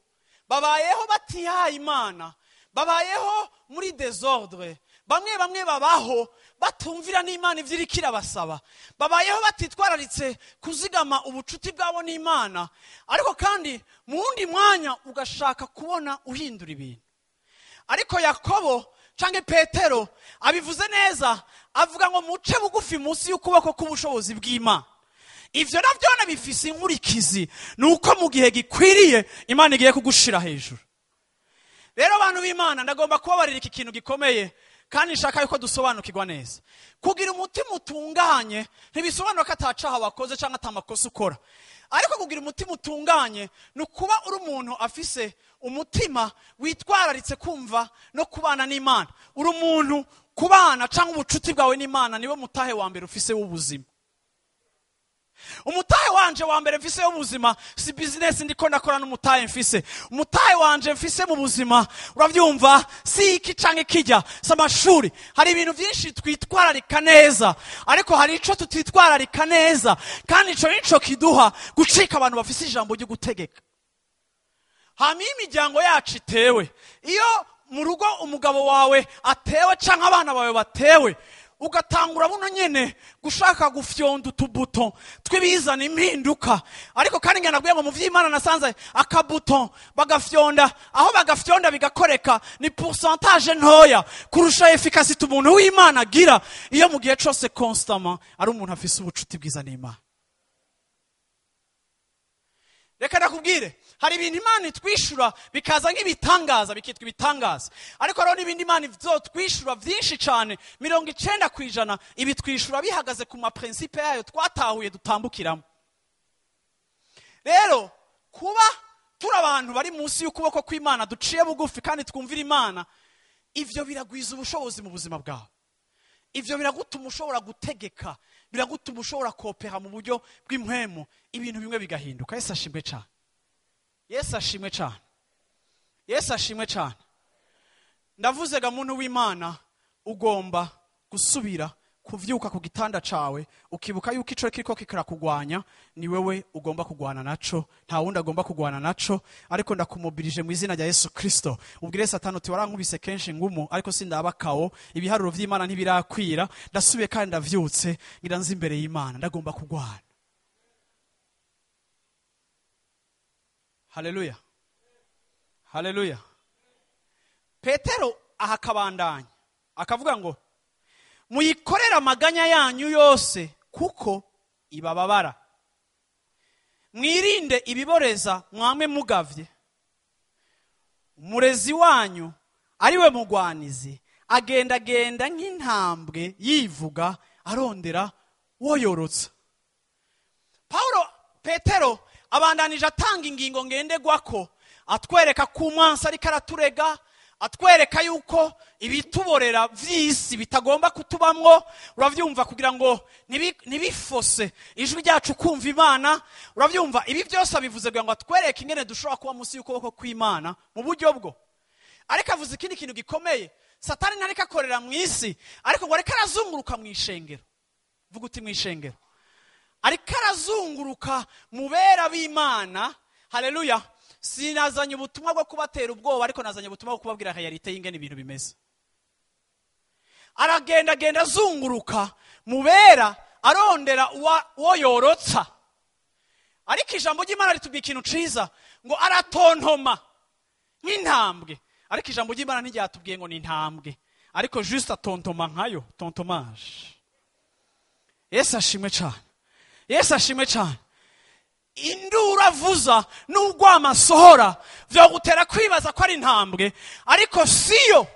babayeho batihaye Imana, babayeho muri désordre, bamwe bamwe babaho batumvira n'Imana ivyo iriko irabasaba, babayeho batitwararitse kuzigama ubucuti bwabo n'Imana, ariko kandi mu wundi mwanya ugashaka kubona uhindura ibintu. Ariko Yakobo canke Petero abivuze neza, avuga ngo muce bugufi munsi y'ukuboko k'ubushobozi bw'Imana. Ivyo navyo bifise inkurikizi, nuko mu gihe gikwiriye Imana igiye kugushira hejuru. Rero abantu b'Imana, ndagomba kubabarira iki kintu gikomeye kandi nshaka yuko dusobanukirwa neza. Kugira umutima utunganye ntibisobanura ko atacaha wakoze canke atamakosa ukora. Ariko kugira umutima utunganye ni ukuba uri umuntu afise umutima witwararitse kumva no kubana n'Imana. Uri umuntu kubana canke ubucuti bwawe n'Imana niwe mutahe wa mbere ufise w'ubuzima. Umutahe wanje wa mbere mfise w'ubuzima si business ndiko ndakora n'umutahe mfise. Umutahe wanje mfise mu buzima, uravyumva, si iki canke kijya, si amashuri. Hari ibintu byinshi twitwararika neza, ariko hari ico tutitwararika neza, kandi ico nico kiduha gucika abantu bafise ijambo ryo gutegeka. Hama iyo imiryango yacu itewe, iyo mu rugo umugabo wawe atewe canke abana bawe batewe, ugatangura buno nyene gushaka gufyonda utubuto twibizana impinduka. Ariko kandi ngana nabwiye ngo mu vy'Imana nasanze akabuto bagafyonda, aho bagafyonda bigakoreka ni pourcentage ntoya kurusha efficacité umuntu w'Imana agira iyo mu gihe cose constamment ari umuntu afise ubucuti bwiza n'Imana. Reka ndakubwire, hari ibintu Imana itwishura bikaza nk'ibitangaza, bikitwa ibitangaza. Ariko hariho n'ibindi Imana izotwishura vyinshi cane, 90% ibitwishura bihagaze ku maprincipe yayo twatahuye dutambukiramo. Rero kuba turi abantu bari munsi y'ukuboko kw'Imana, duciye bugufi kandi twumvira Imana, ivyo biragwiza ubushobozi mu buzima bwawe. Ivyo biragutuma ushobora gutegeka, biragutuma ushobora kopera mu buryo bw'impwemu, ibintu bimwe bigahinduka. Yesu ashimwe cyane. Yesu ashimwe cyane. Yesu ashimwe cyane. Ndavuze ga muntu w'Imana, ugomba gusubira kuvyuka ku gitanda cawe ukibuka yuko ico kiriko kirakugwanya ni wewe ugomba kugwana naco, nta wundi agomba kugwana naco. Ariko ndakumobilije mu izina rya Yesu Kristo, ubwire Satani uti warankubise kenshi ngumu, ariko sindabakawo, ibiharuro vy'Imana ntibirakwira, ndasubiye kandi ndavyutse ngira nzi imbere y'Imana, ndagomba kugwana. Haleluya, haleluya. Petero ahakabandanya akavuga ngo muyikorera amaganya yanyu yose kuko ibababara, mwirinde ibiboreza mwamwe mugavye. Umurezi wanyu ariwe mugwanizi agendagenda nk'intambwe yivuga arondera woyorotsa. Paulo Petero abandanije atanga ingingo ngendegwako, atwereka ko umwansi ariko araturega, atwereka yuko ibituborera vy'isi bitagomba kutubamwo, uravyumva, kugira ngo ntibifose ijwi ryacu kumva Imana. Uravyumva, ibi byose abivuze kugira ngo atwereke ingene dushobora kuba munsi y'ukuboko kw'Imana mu buryo bwo. Ariko avuze ikindi kintu gikomeye, Satani ntariko akorera mu isi, ariko ngo ariko arazunguruka mu ishengero. Vuga uti mu ishengero. Ariko arazunguruka mu bera b'Imana. Haleluya. Sinazanye ubutumwa bwo kubatera ubwoba, ariko nazanye ubutumwa bwo kubabwira realite y'ingene ibintu bimeze. Aragenda genda azunguruka mu bera arondera uwo yorotsa. Ariko ijambo ry'Imana ritubwira ikintu ciza ngo aratontoma nk'intambwe. Ariko ijambo ry'Imana ntiryatubwiye ngo ni intambwe, ariko juste atontoma nkayo, tontomage. Yesu ashimwe cyane. Yesu ashimwe cyane. Induru avuza n'urwamo asohora vyogutera kwibaza ko ari intambwe, ariko siyo.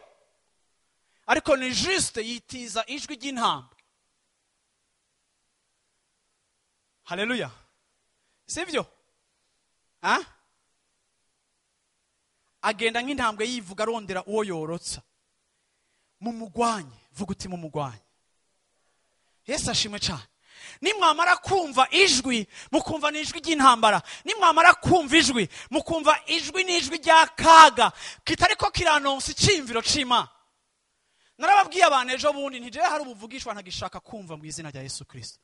Ariko ni juste yitiza ijwi ry'intambwe. Haleluya. Sivyo? Ha? Agenda nk'intambwe yivuga arondera uwo yorotsa. Mumugwanye, vuga uti mumugwanye. Yesu ashimwe cyane. Nimwamara kumva ijwi, mukumva n'ijwi ry'intambara. Nimwamara kumva ijwi, mukumva ijwi n'ijwi rya kaga kitariko kiranonsa iciyumviro c'Imana. Narababwiye abantu ejo bundi nti jewe hari ubuvugishwa ntagishaka kumva mu izina rya Yesu Kristo.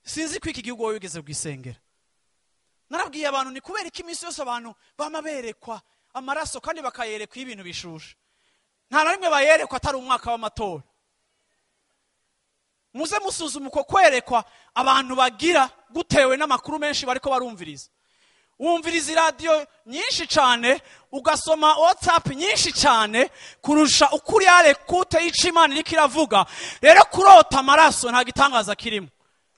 Sinzi ko iki gihugu wowe wigeze bwisengera. Narabwiye abantu ni kubera iki iminsi yose abantu bama berekwa amaraso kandi bakayerekwa ibintu bishushe. Nta na rimwe bayerekwa atari umwaka w'amatora. Muze musuzuma uko kwerekwa abantu bagira gutewe n'amakuru menshi bariko barumviriza. Wumviriza iradiyo nyinshi cyane, ugasoma WhatsApp nyinshi cyane kurusha ukuri yarekute y'Imana iriko iravuga. Rero kurota amaraso nta gitangaza kirimo.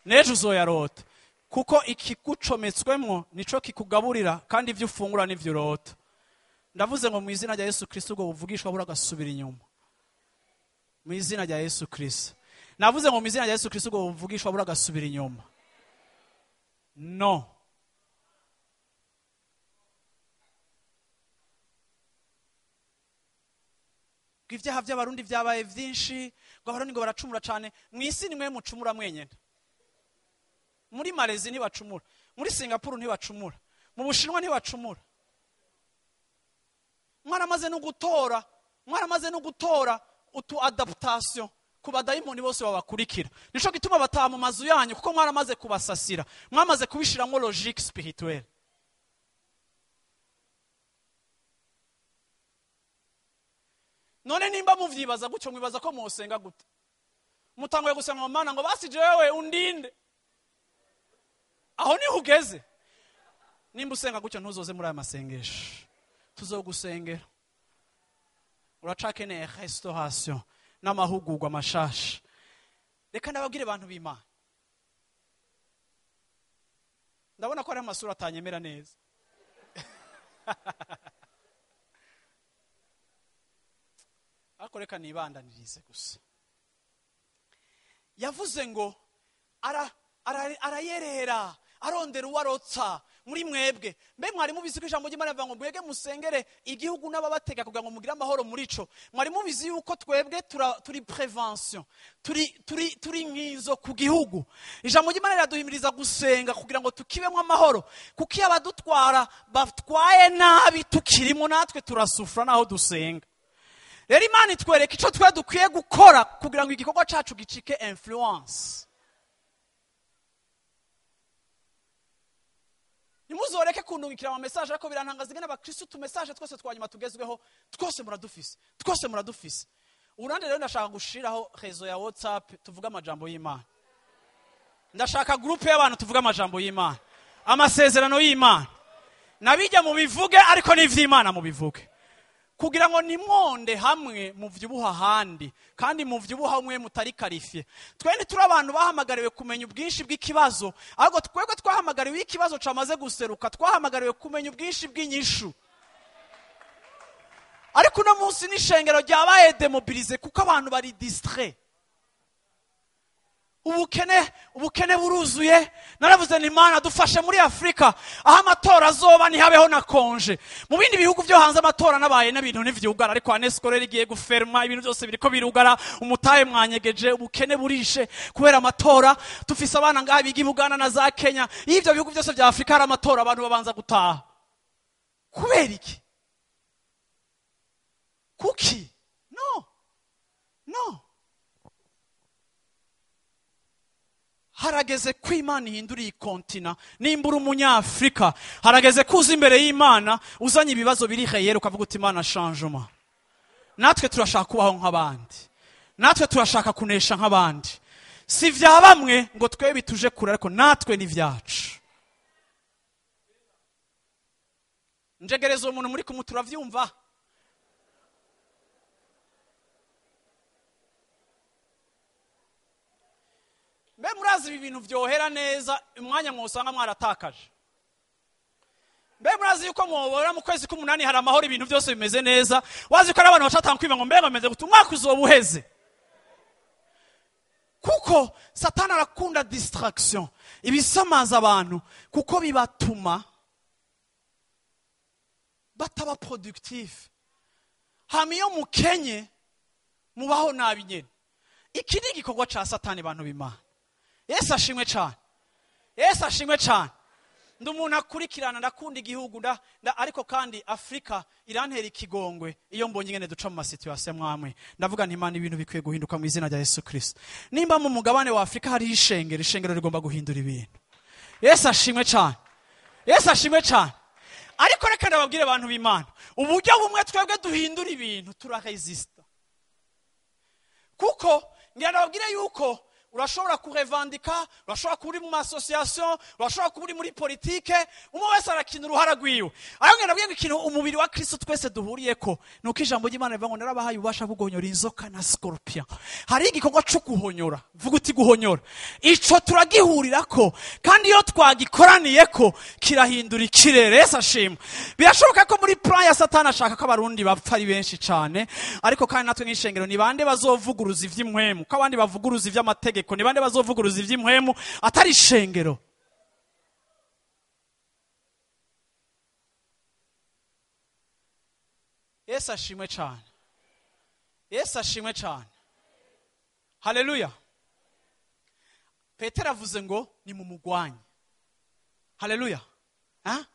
Nejo uzoyarota. Kuko ikigucometswemwo nico kikugaburira, kandi ivyo ufungura n'ivyo urota. Ndavuze ngo mu izina rya Yesu Kristo ubwo buvugishwa buragasubira inyuma. Mu izina rya Yesu Kristo. Navuze ngo mu izina rya Yesu Kristo ubwo buvugishwa buragasubira inyuma. No. Ibyaha by'abarundi byabaye vyinshi, ngo abarundi ngo baracumura cyane. Mu isi nimwe mucumura mwenyene. Muri Malaysia ntibacumura, muri Singapore ntibacumura, mu Bushinwa ntibacumura. Mwaramaze no gutora utu adaptation ku badayimoni bose babakurikira. Nico gituma bataha mu mazu yanyu, kuko mwaramaze kubasasira, mwamaze kubishiramo logique spirituelle. None nimba muvyibaza gutyo, mwibaza ko musenga gute? Mutangoye gusenga Mana ngo basi jewe undinde. Aho niho ugeze. Nimba usenga gutyo ntuzoze muri aya masengesho. Tuzogusengera. Uracakeneye restauration n'amahugurwa mashasha. Reka ndababwire abantu b'Imana. Ndabona ko ari amasura atanyemera neza. Ariko reka nibandanirize gusa. Yavuze ngo arayerera arondera uwarotsa muri mwebwe. Mbe mwari mubizi ko ijambo ry'Imana rivuga ngo mwebwe musengere igihugu n'ababatega kugira ngo mugire amahoro muri ico. Mwari mubizi yuko twebwe turi prevention, turi nkizo ku gihugu. Ijambo ry'Imana riraduhimiriza gusenga kugira ngo tukibemo amahoro, kuko iyo abadutwara batwaye nabi tukirimo natwe turasufra naho dusenga. Rero Imana itwereka ico twe dukwiye gukora kugira ngo igikorwa cacu gicike influence. Nimuzoreke kundungikira ama message, ariko birantangaza ingene abakristo tu message twose twanyuma tugezweho, twose muradufise, twose muradufise. Urande rero ndashaka gushiraho rezo ya WhatsApp tuvuga amajambo y'Imana. Ndashaka groupe y'abantu tuvuga amajambo y'Imana, amasezerano y'Imana. Nabijya mu bivuge ariko n'ivy'Imana mu bivuge. Kugira ngo nimwonde hamwe muvyubuha handi, kandi muvyubuha umwe mutari qualifié. Twe ntituri abantu bahamagariwe kumenya ubwinshi bw'ikibazo, ahubwo twebwe twahamagariwe ikibazo camaze guseruka, twahamagariwe kumenya ubwinshi bw'inyishu. Ariko uno munsi n'ishengero ryabaye demobilize kuko abantu bari distrait. Ubukene buruzuye. Naravuze nti Imana dufashe muri Afrika aho amatora azoba ntihabeho na konje. Mu bindi bihugu byo hanze amatora nabaye n'ibintu ntivyugara, ariko UNESCO rero igiye guferma, ibintu byose biriko birugara, umutahe mwanyegeje, ubukene burishe kubera amatora. Tufise abana ngaha biga i Buganda na za Kenya. Iyo ivyo bihugu byose vya Afrika hari amatora, abantu babanza gutaha. Kubera iki? Kuki? No. No. Harageze ko Imana ihindura iyi kontina. Nimba uri umunyafrika, harageze ko uza imbere y'Imana uzanye ibibazo biri réel ukavuga uti Imana changement. Natwe turashaka kubaho nk'abandi. Natwe turashaka kunesha nk'abandi. Si vya bamwe ngo twe bituje kure, ariko natwe ni vyacu. Njegereza uwo muntu muri kumwe, turavyumva. Mbe murazi ibi bintu vyohera neza umwanya mwosanga mwaratakaje? Mbe murazi yuko mwobora mu kwezi k'umunani hari amahoro, ibintu byose bimeze neza? Wazi ko ari abantu bacatanga kwiba ngo mbe bameze gute, umwaka uzoba uheze. Kuko Satani arakunda distraction, ibisamaza abantu, kuko bibatuma bataba productif. Hama iyo mukenye mubaho nabi nyene. Iki ni igikorwa ca Satani, bantu b'Imana. Yesu ashimwe cane. Yesu ashimwe cane. Ndi umuntu akurikirana, ndakunda igihugu, ariko kandi Afrika irantera ikigongwe iyo mbonye ingene duca mu masituation mwamwe. Ndavuga nti Imana, ibintu bikwiye guhinduka mu izina rya Yesu Kristo. Nimba mu mugabane wa Afrika hari ishengero, ishengero rigomba guhindura ibintu. Yesu ashimwe cane. Yesu ashimwe cane. Ariko reka ndababwire abantu b'Imana, uburyo bumwe twebwe duhindura ibintu, turaresista. Kuko ngira ndababwire yuko urashobora kurevandika, urashobora kuba uri mu association, urashobora kuba uri muri politike, umwe wese arakina uruhara rwiwe. Ariko ngira ndababwire ngo ikintu umubiri wa Kristo twese duhuriyeko ni uko ijambo ry'Imana rivuga ngo narabahaye ububasha bwo guhonyora inzoka na scorpion. Hari igikorwa cyo guhonyora, vuga uti guhonyora. Ico turagihurirako, kandi iyo twagikoraniyeko kirahindura ikirere. Yesu ashimwe. Birashoboka ko muri plan ya Satani ashaka ko abarundi bapfa ari benshi cane, ariko kandi natwe nk'ishengero ni bande bazovuguruza ivy'impwemu, ko abandi bavuguruza ivy'amategeko, ni bande bazovuguruza ivy'impwemu atari ishengero? Yesu ashimwe cane. Yesu ashimwe cane. Haleluya. Petero avuze ngo ni mumugwanye. Haleluya. Ha?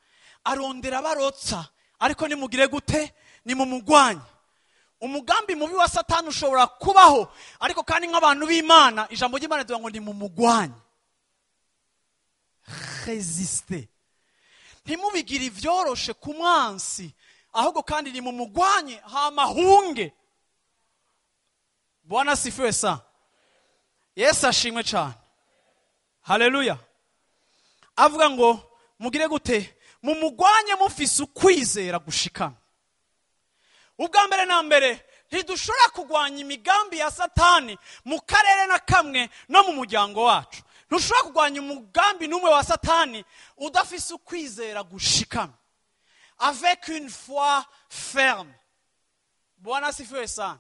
Arondera barotsa, ariko nimugire gute? Ni mumugwanye. Umugambi mubi wa Satani ushobora kubaho, ariko kandi nk'abantu b'Imana, ijambo ry'Imana rivuga ngo ni mumugwanye. Resiste. Ntimubigire ivyoroshe ku mwansi, ahubwo kandi ni mumugwanye hamahunge. Bwana asifiwe sana. Yesu ashimwe cyane. Haleluya. Avuga ngo mugire gute? Mumugwanye mufise ukwizera gushikama. Ubwa mbere na mbere, ntidushobora kugwanya imigambi ya Satani mu karere na kamwe no mu muryango wacu. Ntushobora kugwanya umugambi n'umwe wa Satani udafise ukwizera gushikama, avec une foi ferme. Bwana asifiwe sana.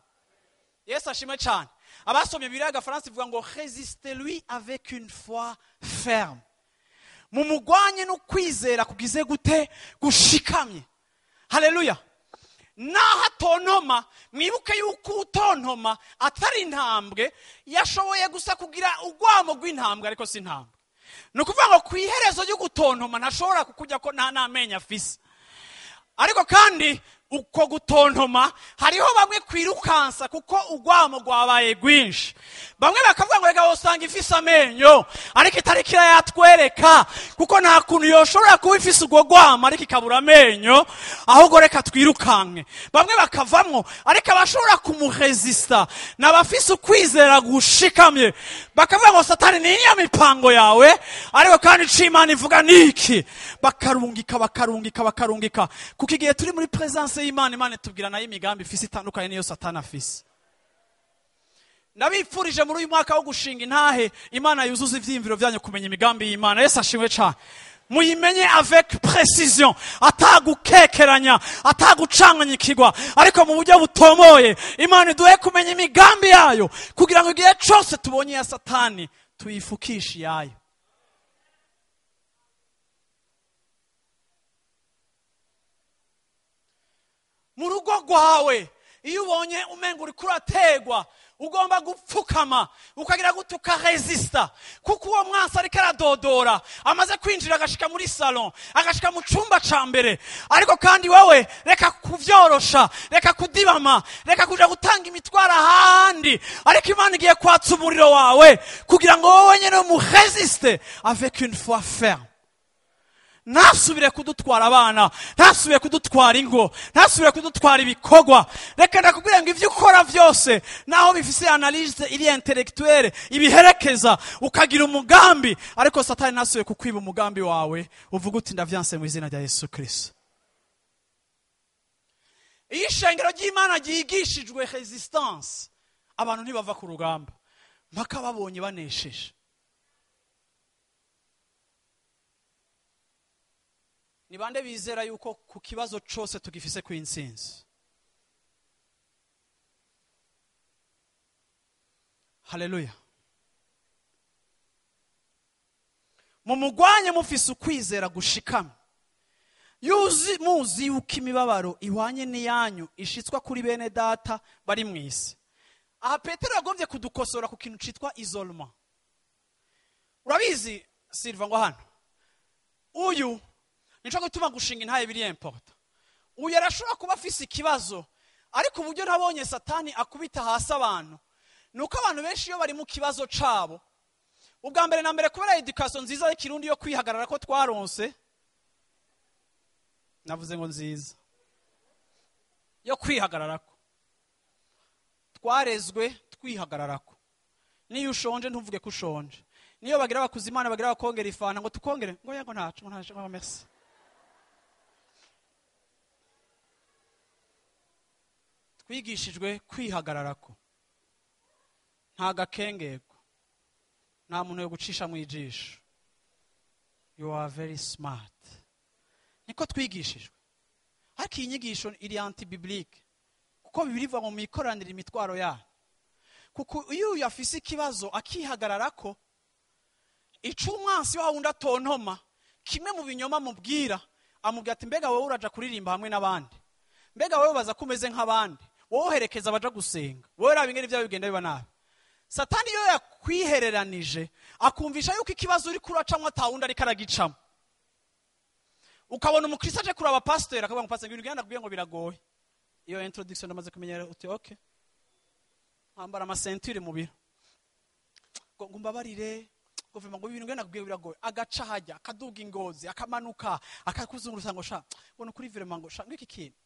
Yesu ashimwe cyane. Abasomye Bibiliya y'Agafaransa ivuga ngo résistez-lui avec une foi ferme. Mumugwanye n'ukwizera kugize gute? Gushikamye. Haleluya. Naho atontoma, mwibuke yuko utontoma atari intambwe, yashoboye gusa kugira urwamo rw'intambwe, ariko si intambwe. Ni ukuvuga ngo ku iherezo ryo gutontoma ntashobora kukujya ko nta n'amenyo afise. Ariko kandi uko gutontoma hariho bamwe kwirukansa kuko urwamo rwabaye rwinshi. Bamwe bakavuga ngo reka wosanga ifise amenyo, ariko itariki yatwereka, kuko nta kuntu yoshobora kuba ifise urwo rwamo ariko ikabura amenyo, ahubwo reka twirukanke. Bamwe bakavamwo, ariko abashobora kumuresista ni abafise ukwizera gushikamye. Bakavuga ngo Satani ni iya mipango yawe, ariko kandi ico Imana ivuga niki? Bakarungika, bakarungika, bakarungika. Kuko igihe turi muri presence y'Imana, Imana itubwira nayo imigambi ifise itandukanye n'iyo Satani afise. Ndabipfurije muri uyu mwaka wo gushinga intahe, Imana yuzuza ivyiyumviro vyanyu kumenya imigambi y'Imana. Yesu ashimwe cane. Muyimenye avec précision, atagukekeranya, atagucanganyikirwa, ariko mu buryo butomoye. Imana iduhe kumenya imigambi yayo, kugira ngo igihe cose tubonye ya Satani tuyifukishe iyayo. Mu rugo rwawe, iyo ubonye umenga uriko urategwa, ugomba gupfukama, ukagira gute? Ukaresista. Kuko uwo mwansi ariko aradodora, amaze kwinjira agashika muri salon, agashika mu cumba ca mbere. Ariko kandi wewe reka kuvyorosha, reka kudibama, reka kuja gutanga imitwaro ahandi. Ariko Imana igiye kwatsa umuriro wawe kugira ngo wowe nyene umuresiste avec une foi ferme. Ntasubire kudutwara abana, ntasubire kudutwara ingo, ntasubire kudutwara ibikorwa. Reka ndakubwira ngo ivyo ukora vyose, naho bifise analyse iri intellectuelle ibiherekeza, ukagira umugambi, ariko Satani ntasubire kukwiba umugambi wawe. Uvuga uti ndavyanse mu izina rya Yesu Kristo. Iyo ishengero ry'Imana ryigishijwe resistance, abantu ntibava ku rugamba mpaka babonye banesheje. Ni bande bizera yuko ku kibazo cose tugifise ku intsinzi? Haleluya. Mumugwanye mufise ukwizera gushikamye. Yuzi muzi yuko imibabaro ihwanye n'iyanyu ishitswa kuri bene data bari mu isi. Aha Petero yagombye kudukosora ku kintu citwa isolement. Urabizi Silva ngo hano uyu nico gituma gushinga intaye biri important. Uyu arashobora kuba afise ikibazo, ariko uburyo nabonye Satani akubita hasi abantu nuko abantu benshi iyo bari mu kibazo cabo, ubwa mbere na mbere kubera education nziza y'ikirundi yo kwihagarara ko twaronse, navuze ngo nziza yo kwihagararako, twarezwe twihagararako. Niyo ushonje ntuvuge ko ushonje, niyo bagira bakuza Imana bagira bakongera ifana ngo tukongere, ngo yego ntacu ngo ntacu ngo merci. Twigishijwe kwihagararako, nta gakengeko, nta muntu yo gucisha mu ijisho. You are very smart. Niko twigishijwe. Ariko iyi nyigisho iri anti-biblique, kuko Bibiliya ivuga ngo mwikoranire imitwaro yanyu. Kuko iyo uyu afise ikibazo akihagararako, ico umwansi wa wundi atontoma, kimwe mu binyoma amubwira, amubwira ati mbega wowe uraja kuririmba hamwe n'abandi, mbega wowe baza kumeze nk'abandi, wowe uherekeza abaja gusenga, wowe raba ingene ibyawe bigenda biba nabi. Satani iyo yakwihereranije akumvisha yuko ikibazo uri kuracamwo atawundi ariko aragicamo. Ukabona umukristo aje kuraba pastor akavuga ngo pastor ngwino ndakubwiye ngo biragoye. Iyo introduction ndamaze kumenyera uti okay, nkambara amasentire mu biro, ngo mbabarire ngo vema ngo ibintu ngenda kubwiye biragoye. Agaca hajya akaduga ingozi akamanuka akakuzungurusa ngo sha ngo kuri vraiment ngo sha ngiki kintu.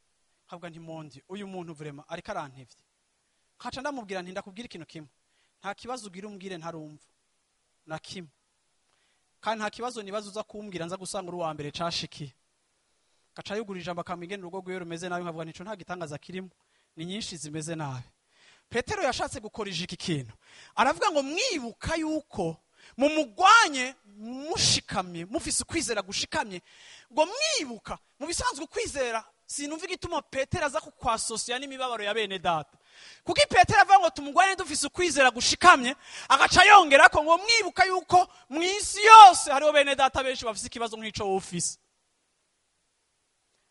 Nkavuga nti mondi uyu muntu vraiment ariko arantevye. Nkaca ndamubwira nti ndakubwira ikintu kimwe, nta kibazo ugira umbwire ntarumva na kimwe, kandi nta kibazo nibaza uza kumbwira nza gusanga uri uwa mbere cashikiye. Gaca yugura ijambo akamwigena urugo rwiwe rumeze nabi, nkavuga nti nta gitangaza kirimo, ni nyinshi zimeze nabi. Petero yashatse gukorija iki kintu, aravuga ngo mwibuka yuko mumugwanye mushikamye mufise ukwizera gushikamye. Ngo mwibuka mu bisanzwe ukwizera, sinumva igituma Petero aza kukwasosiya n'imibabaro ya bene data. Kuko Petero avuga ngo tumugwanye dufise ukwizera gushikamye, agaca yongera ko ngo mwibuka yuko mu isi yose hariho bene data benshi bafise ikibazo nk'ico wowe ufise.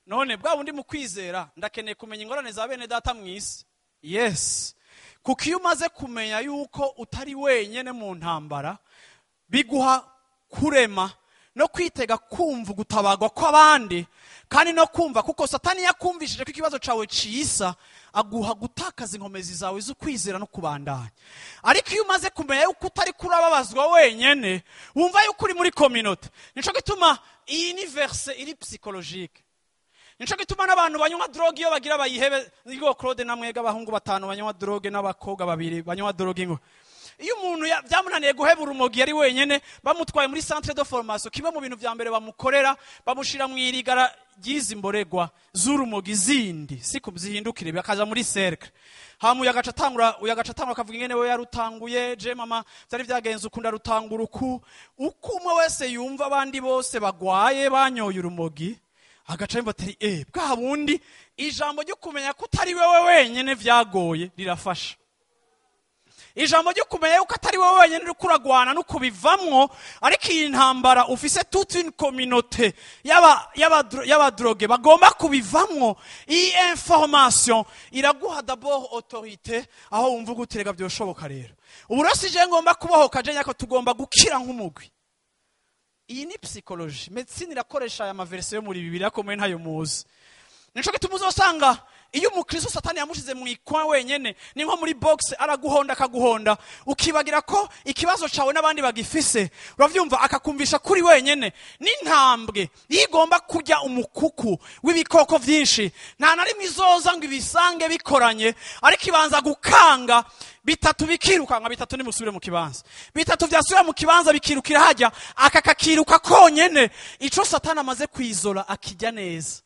None bwa bundi mu kwizera ndakeneye kumenya ingorane za bene data mu isi. Yes. Kuko iyo umaze kumenya yuko utari wenyene mu ntambara, biguha kurema no kwitega kumva gutabagwa kw'abandi, kandi no kumva kuko Satani yakumvishije ko ikibazo cawe cisa, aguha gutakaza inkomezi zawe zo kwizera no kubandanya. Ariko iyo umaze kumenya yuko utari kurababazwa wenyene, wumva yuko uri muri communauté. Nico gituma iyi ni verse iri psychologique. Nico gituma n'abantu banywa drogue iyo bagira bayihebe, ngo Claude namwega abahungu batanu banywa drogue n'abakobwa babiri banywa drogue ngo iyo umuntu byamunaniye guheba urumogi yari wenyene, bamutwaye muri centre de formation, kimwe mu bintu vya mbere bamukorera bamushira mu irigara ryizi mboregwa z'urumogi zindi siko zihindukire bakaja muri cercle. Hamu yagaca atangura akavuga ingene we yarutanguye, je mama byari byagenze ukunda rutangura uku uko umwe wese yumva abandi bose bagwaye banyoye urumogi, agaca yumva ati bwa bundi ijambo ryo kumenya ko utari wewe wenyene vyagoye rirafasha. Ijambo ryo kumenya yuko atari wowe wenyene uri kuragwana no kubivamwo, ariko iyi ntambara ufise toute une communauté y'aba drogue bagomba kubivamwo. Iyi information iraguha d'abord autorité aho wumva uguterega byoshoboka. Rero ubu je ngomba kubohoka je nyako tugomba gukira nk'umugwi. Iyi ni psychologie, medicine irakoresha aya maverse yo muri Bibiliya ko mwe ntayo muzi. Nico gituma uzosanga iyo umukristo Satani yamushize mu ikwa wenyene, ni nko muri box araguhonda akaguhonda, ukibagira ko ikibazo cawe n'abandi bagifise, uravyumva, akakumvisha kuri wenyene. N'intambwe igomba kujya umukuku w'ibikoko vyinshi, nta na rimwe izoza ngo ibisange bikoranye, ariko ibanza gukanga bitatu bikirukanka, bitatu nimusubire mu kibanza, bitatu vyasubira mu kibanza bikirukira hajya, akakakiruka konyene. Ico Satani amaze kwizora akijya neza.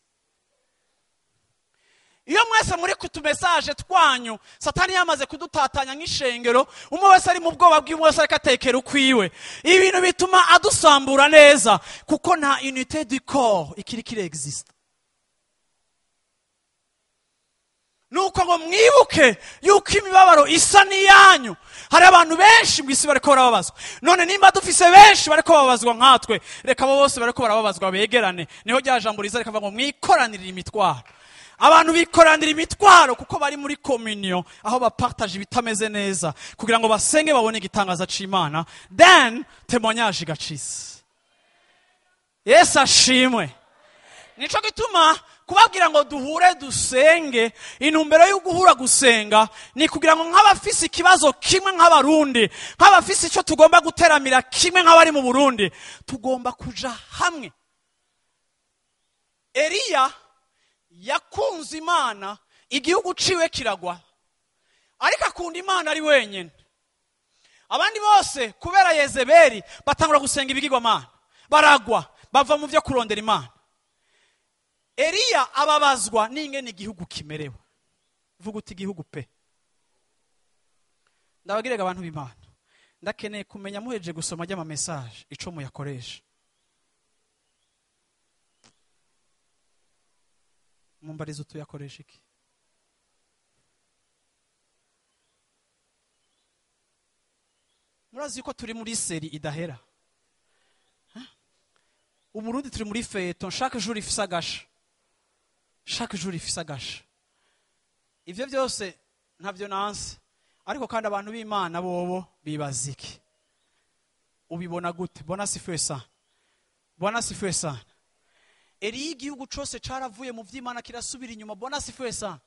Iyo mwese muri ku tumesaje twanyu, Satani yamaze kudutatanya nk'ishengero, umwe wese ari mu bwoba bw'umwe wese ariko atekera ukwiwe. Ibintu bituma adusambura neza, kuko nta unité du corps ikiri kiri existe. Nuko ngo mwibuke yuko imibabaro isa n'iyanyu. Hari abantu benshi mu isi bariko barababazwa. None nimba dufise benshi bariko bababazwa nkatwe, reka abo bose bariko barababazwa begerane. Niho rya jambo riza rikavuga ngo mwikoranirire imitwaro. Abantu bikoranira imitwaro kuko bari muri communion, aho bapartage ibitameze neza kugira ngo basenge babone igitangaza c'Imana, then témoignage igacisa. Yesu ashimwe. Nico gituma kubabwira ngo duhure dusenge, intumbero yo guhura gusenga ni kugira ngo nk'abafise ikibazo kimwe nk'abarundi, nk'abafise ico tugomba guteramira kimwe nk'abari mu Burundi, tugomba kuja hamwe. Eliya yakunze Imana, igihugu ciwe kiragwa, ariko akunda Imana ari wenyine. Abandi bose kubera Yezebeli batangura gusenga ibigirwamana, baragwa, bava mu vyo kurondera Imana. Eliya ababazwa n'ingene igihugu kimerewe. Vuga uti igihugu pe. Ndabagirega abantu b'Imana, ndakeneye kumenya muheje gusoma ry'ama message ico muyakoresha. Mumbarizo tuyakoresha iki? Murazi yuko turi muri seri idahera. Umurundi turi muri feto, chaque jour ifisa gasha. Chaque jour ifisa gasha. Ivyo byose ntavyo nanse. Ariko kandi abantu b'Imana bobo bibaziki. Ubibona gute? Bwana sifiwe sana. Bwana sifiwe sana. Eliya igihugu cose caravuye mu vy'Imana kirasubira inyuma. Bwana sifiwe sana.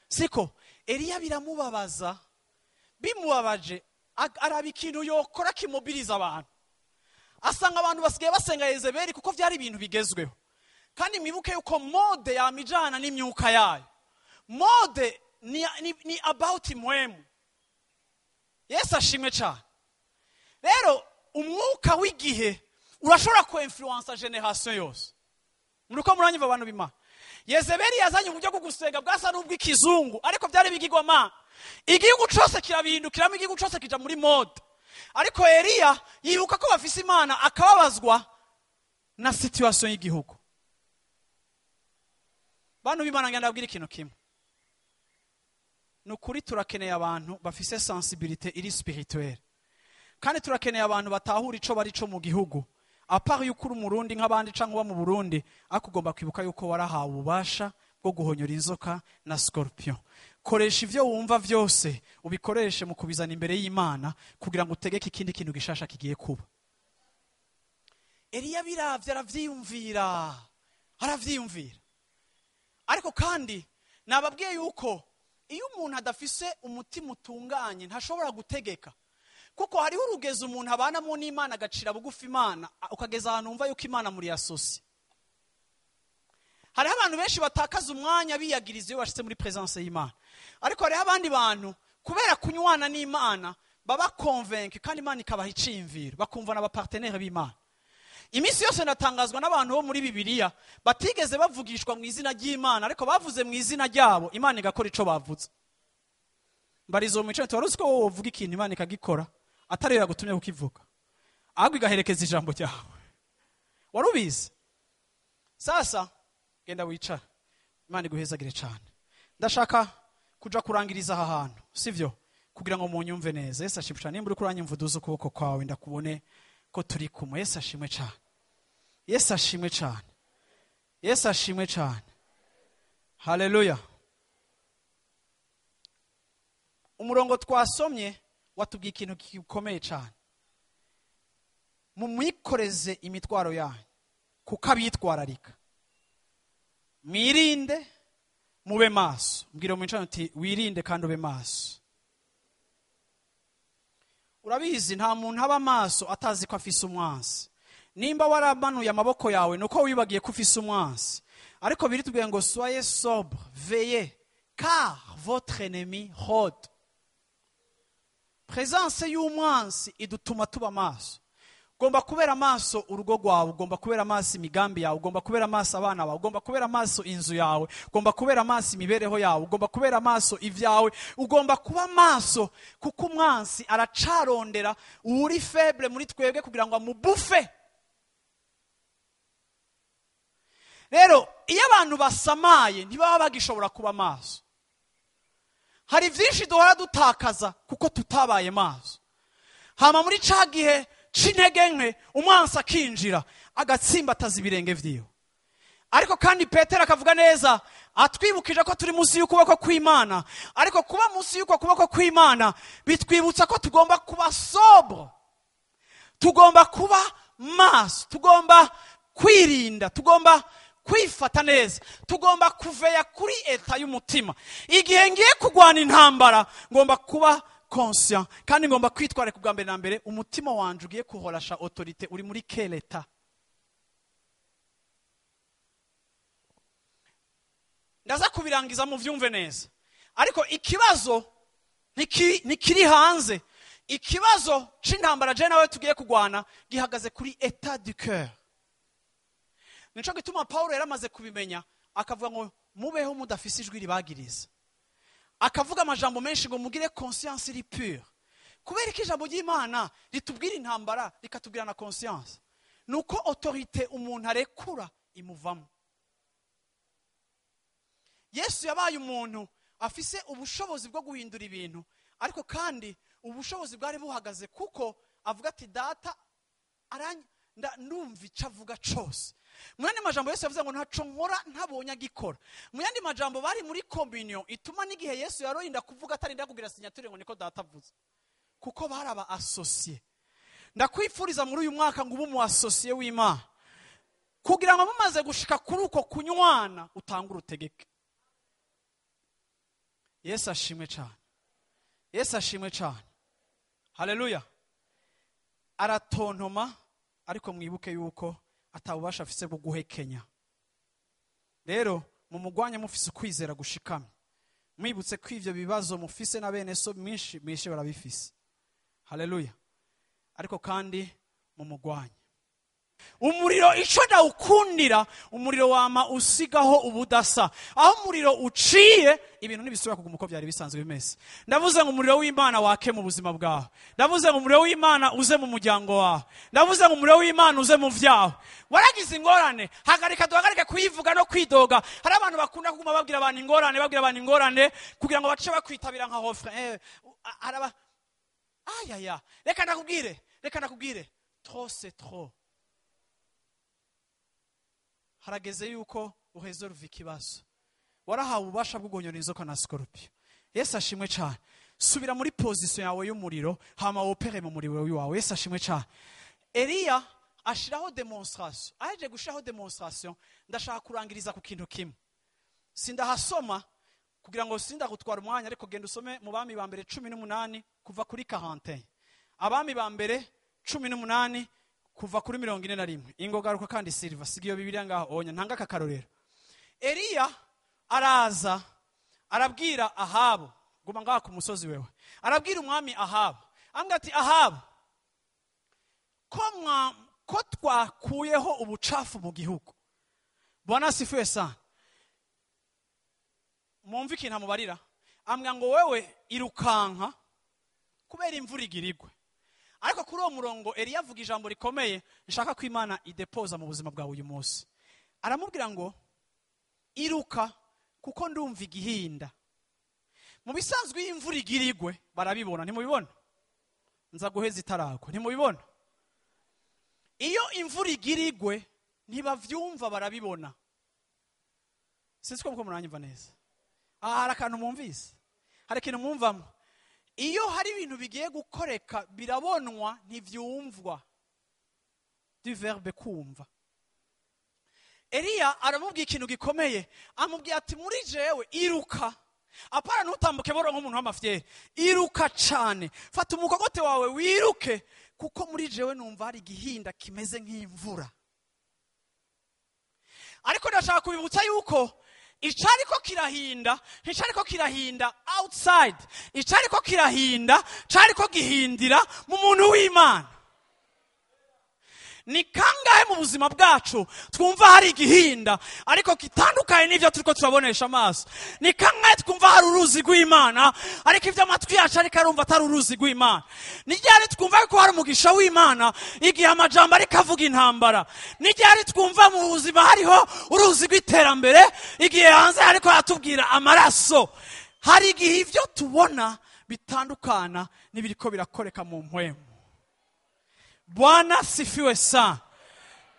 Siko Eliya biramubabaza, bimubabaje araba ikintu yokora kimobiliza abantu. Asanga abantu basigaye basenga Yezebeli kuko vyari ibintu bigezweho. Kandi mwibuke yuko mode yamijana n'imyuka yayo. Mode ni about mwemu. Yesu ashimwe cyane. Rero umwuka w'igihe urashobora ku influence generation yose. Muriko muranyumva abantu b'Imana. Yezebeli yazanye uburyo bwo gusenga bwasa n'ubw'ikizungu, ariko byari bigirwamana. Igihugu cose kirabihindukiramo, igihugu cose kija muri mode. Ariko Eliya yibuka ko bafise Imana, akababazwa na situation y'igihugu. Bantu b'Imana, ngenda ndabwira ikintu kimwe. Nukuri turakeneye abantu bafise sensibilité iri spirituelle. Kandi turakeneye abantu batahura ico bari co mu gihugu. Apart yuko uri umurundi nk'abandi canke uba mu Burundi, ariko ugomba kwibuka yuko warahawe ububasha bwo guhonyora inzoka na scorpion. Koresha ivyo wumva vyose, ubikoreshe mu kubizana imbere y'Imana kugira ngo utegeke ikindi kintu gishasha kigiye kuba. Eliya biravye aravyiyumvira, aravyiyumvira. Ariko kandi nababwiye yuko iyo umuntu adafise umutima utunganye ntashobora gutegeka. Kuko hariho urugezo umuntu abanamo n'Imana agacira bugufi Imana, ukageza ahantu wumva yuko Imana muri yasosi. Hariho abantu benshi batakaza umwanya biyagiriza iyo bashitse muri presence y'Imana. Ariko hariho abandi bantu kubera kunywana n'Imana baba convaincu kandi Imana ikabaha iciyumviro, bakumva n'aba partenaire b'Imana. Iminsi yose natangazwa n'abantu bo muri Bibiliya batigeze bavugishwa mu izina ry'Imana, ariko bavuze mu izina ryabo, Imana igakora ico bavuze. Mbarizo mu ico wari uzi ko wowe uvuga ikintu Imana ikagikora atari yo yagutumye kukivuga, ahubwo igaherekeza ijambo ryawe. Wari ubizi? Sasa genda wicara, Imana iguhezagire cyane. Ndashaka kuja kurangiriza aha hantu, sivyo? Kugira ngo munyumve neza. Yesu ashimwe cyane. Nimba uri kuranyumva uduze ukuboko kwawe ndakubone ko turi kumwe. Yesu ashimwe cyane. Yesu ashimwe cyane. Yesu ashimwe cyane. Haleluya. Umurongo twasomye watubwiye ikintu gikomeye cyane. Mumwikoreze imitwaro yanyu kuko abitwararika. Mwirinde mube maso. Mbwira mu ncano uti wirinde kandi ube maso. Urabizi nta muntu aba maso atazi ko afise umwansi. Nimba waramanuye amaboko yawe nuko wibagiye ko ufise umwansi. Ariko biritubwiye ngo soyez sobre, veillez, car votre ennemi rôde. Présence y'umwansi idutuma tuba maso. Ugomba kubera amaso urugo rwawe, ugomba kubera amaso imigambi yawe, ugomba kubera amaso abana bawe, ugomba kubera amaso inzu yawe, ugomba kubera amaso imibereho yawe, ugomba kubera amaso ibyawe, ugomba kuba maso, kuko umwansi aracarondera uri faible muri twebwe kugira ngo amubufe. Rero iyo abantu basamaye ntibaba bagishobora kuba maso. Hari byinshi duhora dutakaza kuko tutabaye maso. Hama muri ca gihe c'intege nke umwansi akinjira agatsimbataza ibirenge vyiwe. Ariko kandi Petero akavuga neza, atwibukije ko turi munsi y'ukuboko kw'Imana. Ariko kuba munsi y'uko kuboko kw'Imana bitwibutsa ko tugomba kuba sobre, tugomba kuba maso, tugomba kwirinda, tugomba kwifata neza, tugomba kuveya kuri eta y'umutima. Igihe ngiye kugwana intambara ngomba kuba conscient kandi ngomba kwitwararika ubwa mbere na mbere umutima wanje ugiye kuhorasha autorité uri muri quelle état. Ndaza kubirangiza mu vyumve neza. Ariko ikibazo ntikiri hanze. Ikibazo c'intambara je nawe tugiye kugwana gihagaze kuri état du cœur. Nico gituma Paulo yaramaze kubimenya akavuga ngo mubeho mudafise ijwi ribagiriza. Akavuga amajambo menshi ngo mugire conscience iri pure. Kubera ko ijambo ry'Imana ritubwira intambara rikatubwira na conscience, nuko autorité umuntu arekura imuvamo. Yesu yabaye umuntu afise ubushobozi bwo guhindura ibintu, ariko kandi ubushobozi bwari buhagaze kuko avuga ati data ndumva icyo avuga cose. Mu yandi majambo Yesu yavuze ngo ntaco nkora ntabonye agikora. Mu yandi majambo bari muri communion ituma n'igihe Yesu yarorinda kuvuga atarinda kugira signature ngo niko data avuze, kuko bari aba associé. Ndakwifuriza muri uyu mwaka ngo ube umu associé w'Imana, kugira ngo mumaze gushika kuri uko kunywana utange urutegeke. Yesu ashimwe cyane. Yesu ashimwe cyane. Haleluya. Aratontoma, ariko mwibuke yuko atabubasha afise bwo guhekenya. Rero mumugwanye mufise ukwizera gushikamye, mwibutse ko ivyo bibazo mufise na bene so mwinshi mwinshi barabifise. Haleluya. Ariko kandi mumugwanye. Umuriro ico ndawukundira, umuriro wama usigaho ubudasa. Aho umuriro uciye ibintu ntibisubira kuguma uko byari bisanzwe bimeze. Ndavuze ngo umuriro w'Imana wake mu buzima bwawe. Ndavuze ngo umuriro w'Imana uze mu muryango wawe. Ndavuze ngo umuriro w'Imana uze mu vyawe. Waragize ingorane, hagarika duhagarike kuyivuga no kwidoga. Hari abantu bakunda kuguma babwira abantu ingorane, babwira abantu ingorane kugira ngo bace bakwitabira nka hofre. Araba ayaya. Reka ndakubwire, reka ndakubwire. Trop c'est trop. Harageze yuko uresolve ikibazo. Warahawe ububasha bwo guhonyora inzoka na scorpion. Yesu ashimwe cyane. Subira muri position yawe y'umuriro, hama opere mu muriro wawe. Yesu ashimwe cyane. Eliya ashiraho demonstration. Aje gushiraho demonstration, ndashaka kurangiriza ku kintu kimwe. Sindahasoma kugira ngo sinda gutwara umwanya, ariko genda usome mu bami ba mbere 18 kuva kuri 41. Abami ba mbere 18 kuva kuri 41. Ingogaruka kandi Silva sigiyo Bibiliya ngaho onya ntanga akakarorero. Eliya araza arabwira Ahabu, guma ngaho ku musozi wewe. Arabwira umwami Ahabu, ambwira ati Ahabu, ko twakuyeho ubucafu mu gihugu. Bwana asifiwe sana. Mwumve ikintu amubarira, ambwira ngo wewe irukanka kubera imvura igirigwe. Ariko kuri uwo murongo Eliya avuga ijambo rikomeye nshaka ko Imana idepoza mu buzima bwawe uyu munsi. Aramubwira ngo iruka kuko ndumva igihinda. Mu bisanzwe iyo imvura igirigwe barabibona, ntimubibona? Nza guheza itaragwa, ntimubibona? Iyo imvura igirigwe ntibavyumva, barabibona. Sinzi ko muko muranyumva neza. Aha hari akantu mwumvise, hari ikintu mwumvamo. Iyo hari ibintu bigiye gukoreka birabonwa ntivyumvwa. Du verbe kumva. Eliya aramubwiye ikintu gikomeye, amubwiye ati muri jewe iruka. Apara ntutambuke boro nk'umuntu w'amafyeri. Iruka cyane. Fata umukogote wawe wiruke kuko muri jewe numva hari igihinda kimeze nk'imvura. Ariko ndashaka kubibutsa yuko icariko kirahinda, nticariko kirahinda outside. Icariko kirahinda, cariko gihindira mu muntu w'Imana. Ni kangahe mu buzima bwacu twumva hari igihinda ariko kitandukanye n'ibyo turiko turabonesha amaso? Ni kangahe twumva hari uruzi rw'Imana ariko ibyo amatwi yacu ariko arumva atari uruzi rw'Imana? Ni ryari twumva ko hari umugisha w'Imana igihe amajambo ariko avuga intambara? Ni ryari twumva mu buzima hariho uruzi rw'iterambere igihe hanze ariko aratubwira amaraso? Hari igihe ibyo tubona bitandukana n'ibiriko birakoreka mu mpwemu. Bwana sifiwe sana.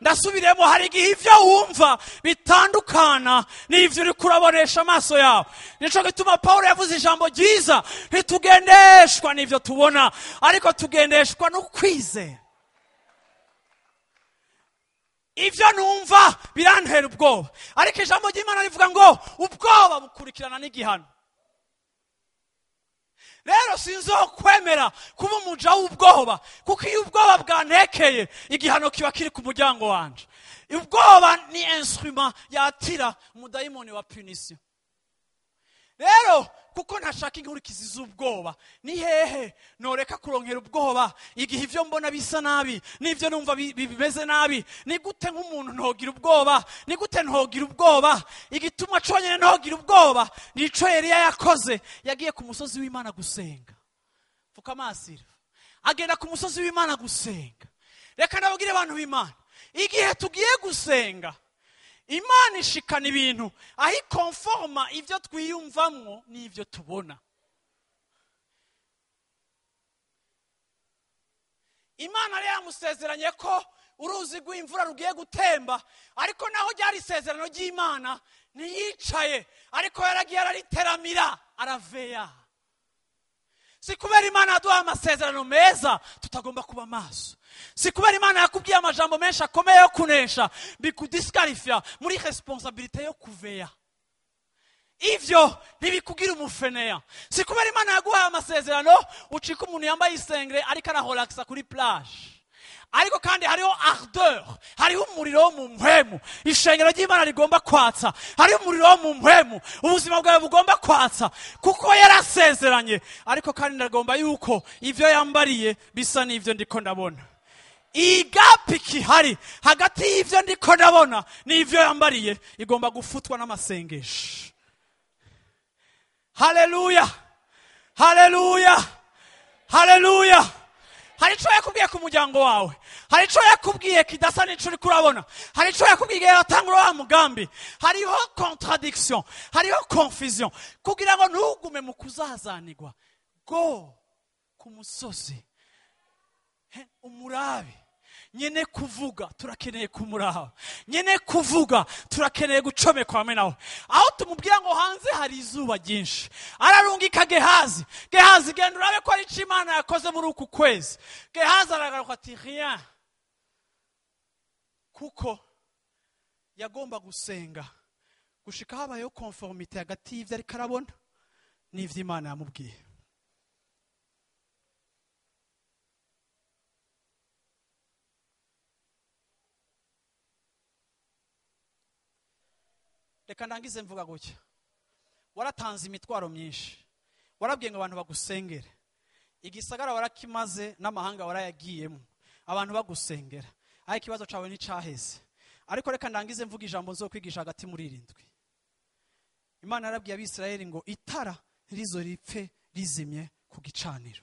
Ndasubiremo, hari igihe ivyo wumva bitandukana n'ivyo uriko urabonesha amaso yawe. Nico gituma Paulo yavuze ijambo ryiza, ntitugendeshwa n'ivyo tubona, ariko tugendeshwa no kwizera. Ivyo numva birantera ubwoba, ariko ijambo ry'Imana rivuga ngo ubwoba bukurikirana n'igihano. Rero sinzokwemera kuba umuja w'ubwoba, kuko iyo ubwoba bwantekeye igihano kiba kiri ku muryango wanje. Ubwoba ni instrument yatira umudayimoni wa punition. Rero kuko ntashaka inkurikizi z'ubwoba, ni hehe noreka kuronkera ubwoba igihe ivyo mbona bisa nabi n'ivyo numva bimeze nabi? Ni gute nk'umuntu ntogira ubwoba? Ni gute ntogira ubwoba? Igituma conyene ntogira ubwoba nico Eliya yakoze. Yagiye ku musozi w'Imana gusenga. Fuka amasira, agenda ku musozi w'Imana gusenga. Reka ndababwire abantu b'Imana, igihe tugiye gusenga Imana ishikana ibintu aho ikonforma ivyo twiyumvamwo n'ivyo tubona. Imana rero yamusezeranye ko uruzi rw'imvura rugiye gutemba, ariko naho ryari isezerano ry'Imana ntiyicaye, ariko yaragiye arariteramira, araveya. Si kubera Imana yaduha amasezerano meza tutagomba kuba maso. Si kubera Imana yakubwiye amajambo menshi akomeye yo kunesha bikudisqualifia muri responsabilité yo kuveya. Ivyo ntibikugira umufeneya. Si kubera Imana yaguhaye amasezerano ucika umuntu yambaye isengere ariko araholaxa kuri plage. Ariko kandi hariho ardeur, hariho umuriro wo mu mpwemu. Ishengero ry'Imana rigomba kwatsa, hariho umuriro wo mu mpwemu, ubuzima bwawe bugomba kwatsa kuko yarasezeranye. Ariko kandi ndagomba yuko ivyo yambariye bisa n'ivyo ndiko ndabona. Igapi kihari hagati y'ivyo ndiko ndabona n'ivyo yambariye igomba gufutwa n'amasengesho. Haleluya, haleluya, haleluya. Hari ico yakubwiye ku muryango wawe, hari ico yakubwiye kidasa n'ico uriko urabona, hari ico yakubwiye igihe watangura wa mugambi. Hariho contradiction, hariho confusion, kugira ngo ntugume mu kuzazanirwa. Go ku musozi, umurabe nyene kuvuga, turakeneye kumuraba nyene kuvuga, turakeneye gucomekwa hamwe nawe. Aho tumubwira ngo hanze hari izuba ryinshi, ararungika Gehazi. Gehazi, genda urabe ko ari ico Imana yakoze muri uku kwezi. Gehazi aragaruka ati rien, kuko yagomba gusenga gushika habayeho conformité hagati y'ivyo ariko arabona n'ivyo Imana yamubwiye. Reka ndangize mvuga gutya. Waratanze imitwaro myinshi, warabwiye ngo abantu bagusengere, igisagara warakimaze n'amahanga warayagiyemo, abantu bagusengera, ariko ikibazo cawe nticaheze. Ariko reka ndangize mvuga ijambo nzokwigisha hagati muri irindwi. Imana yarabwiye Abisirayeli ngo itara rizo ripfe rizimye ku gicaniro.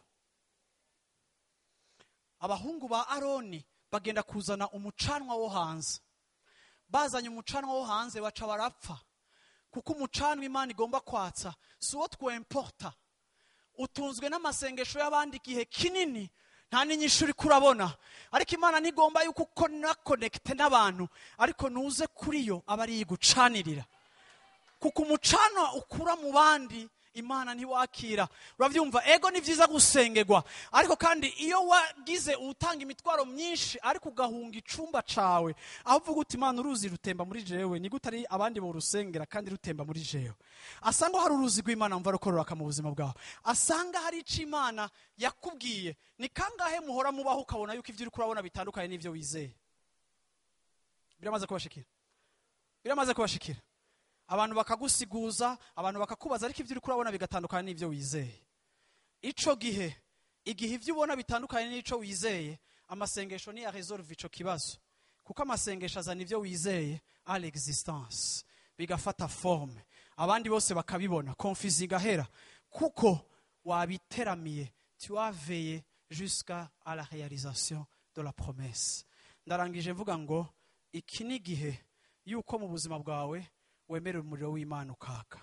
Abahungu ba Aroni bagenda kuzana umucanwa wo hanze. Bazanye umucanwa wo hanze baca barapfa, kuko umucanwa Imana igomba kwatsa si uwo twemporta. Utunzwe n'amasengesho y'abandi igihe kinini, nta n'inyishu uriko urabona, ariko Imana ntigomba yuko ukonekte n'abantu, ariko nuze kuri yo aba ari igucanirira, kuko umucanwa ukura mu bandi Imana ntiwakira. Uravyumva? Ego ni vyiza gusengerwa, ariko kandi iyo wagize utanga imitwaro myinshi ariko ugahunga icumba cawe, aho uvuga uti Imana uruzi rutemba muri jewe, ni gute ari abandi borusengera kandi rutemba muri jewe? Asanga hari uruzi rw'Imana mva rukororaka mu buzima bwawe, asanga hari ico Imana yakubwiye. Ni kangahe muhora mubaho ukabona yuko ivyo uriko urabona bitandukanye n'ivyo wizeye? Biramaze kubashikira, biramaze kubashikira. Abantu bakagusiguza, abantu bakakubaza, ariko ivyo uriko urabona bigatandukana n'ivyo wizeye. Ico gihe, igihe ivyo ubona bitandukanye n'ico wizeye, Amasengesho niya resolve ico kibazo, kuko amasengesho azana ibyo wizeye à l'existence, bigafata forme, abandi bose bakabibona, confusion igahera, kuko wabiteramiye. Tu as veillé jusqu'à à la réalisation de la promesse. Ndarangije mvuga ngo iki ni igihe yuko mu buzima bwawe wemerera umuriro w'Imana ukaka.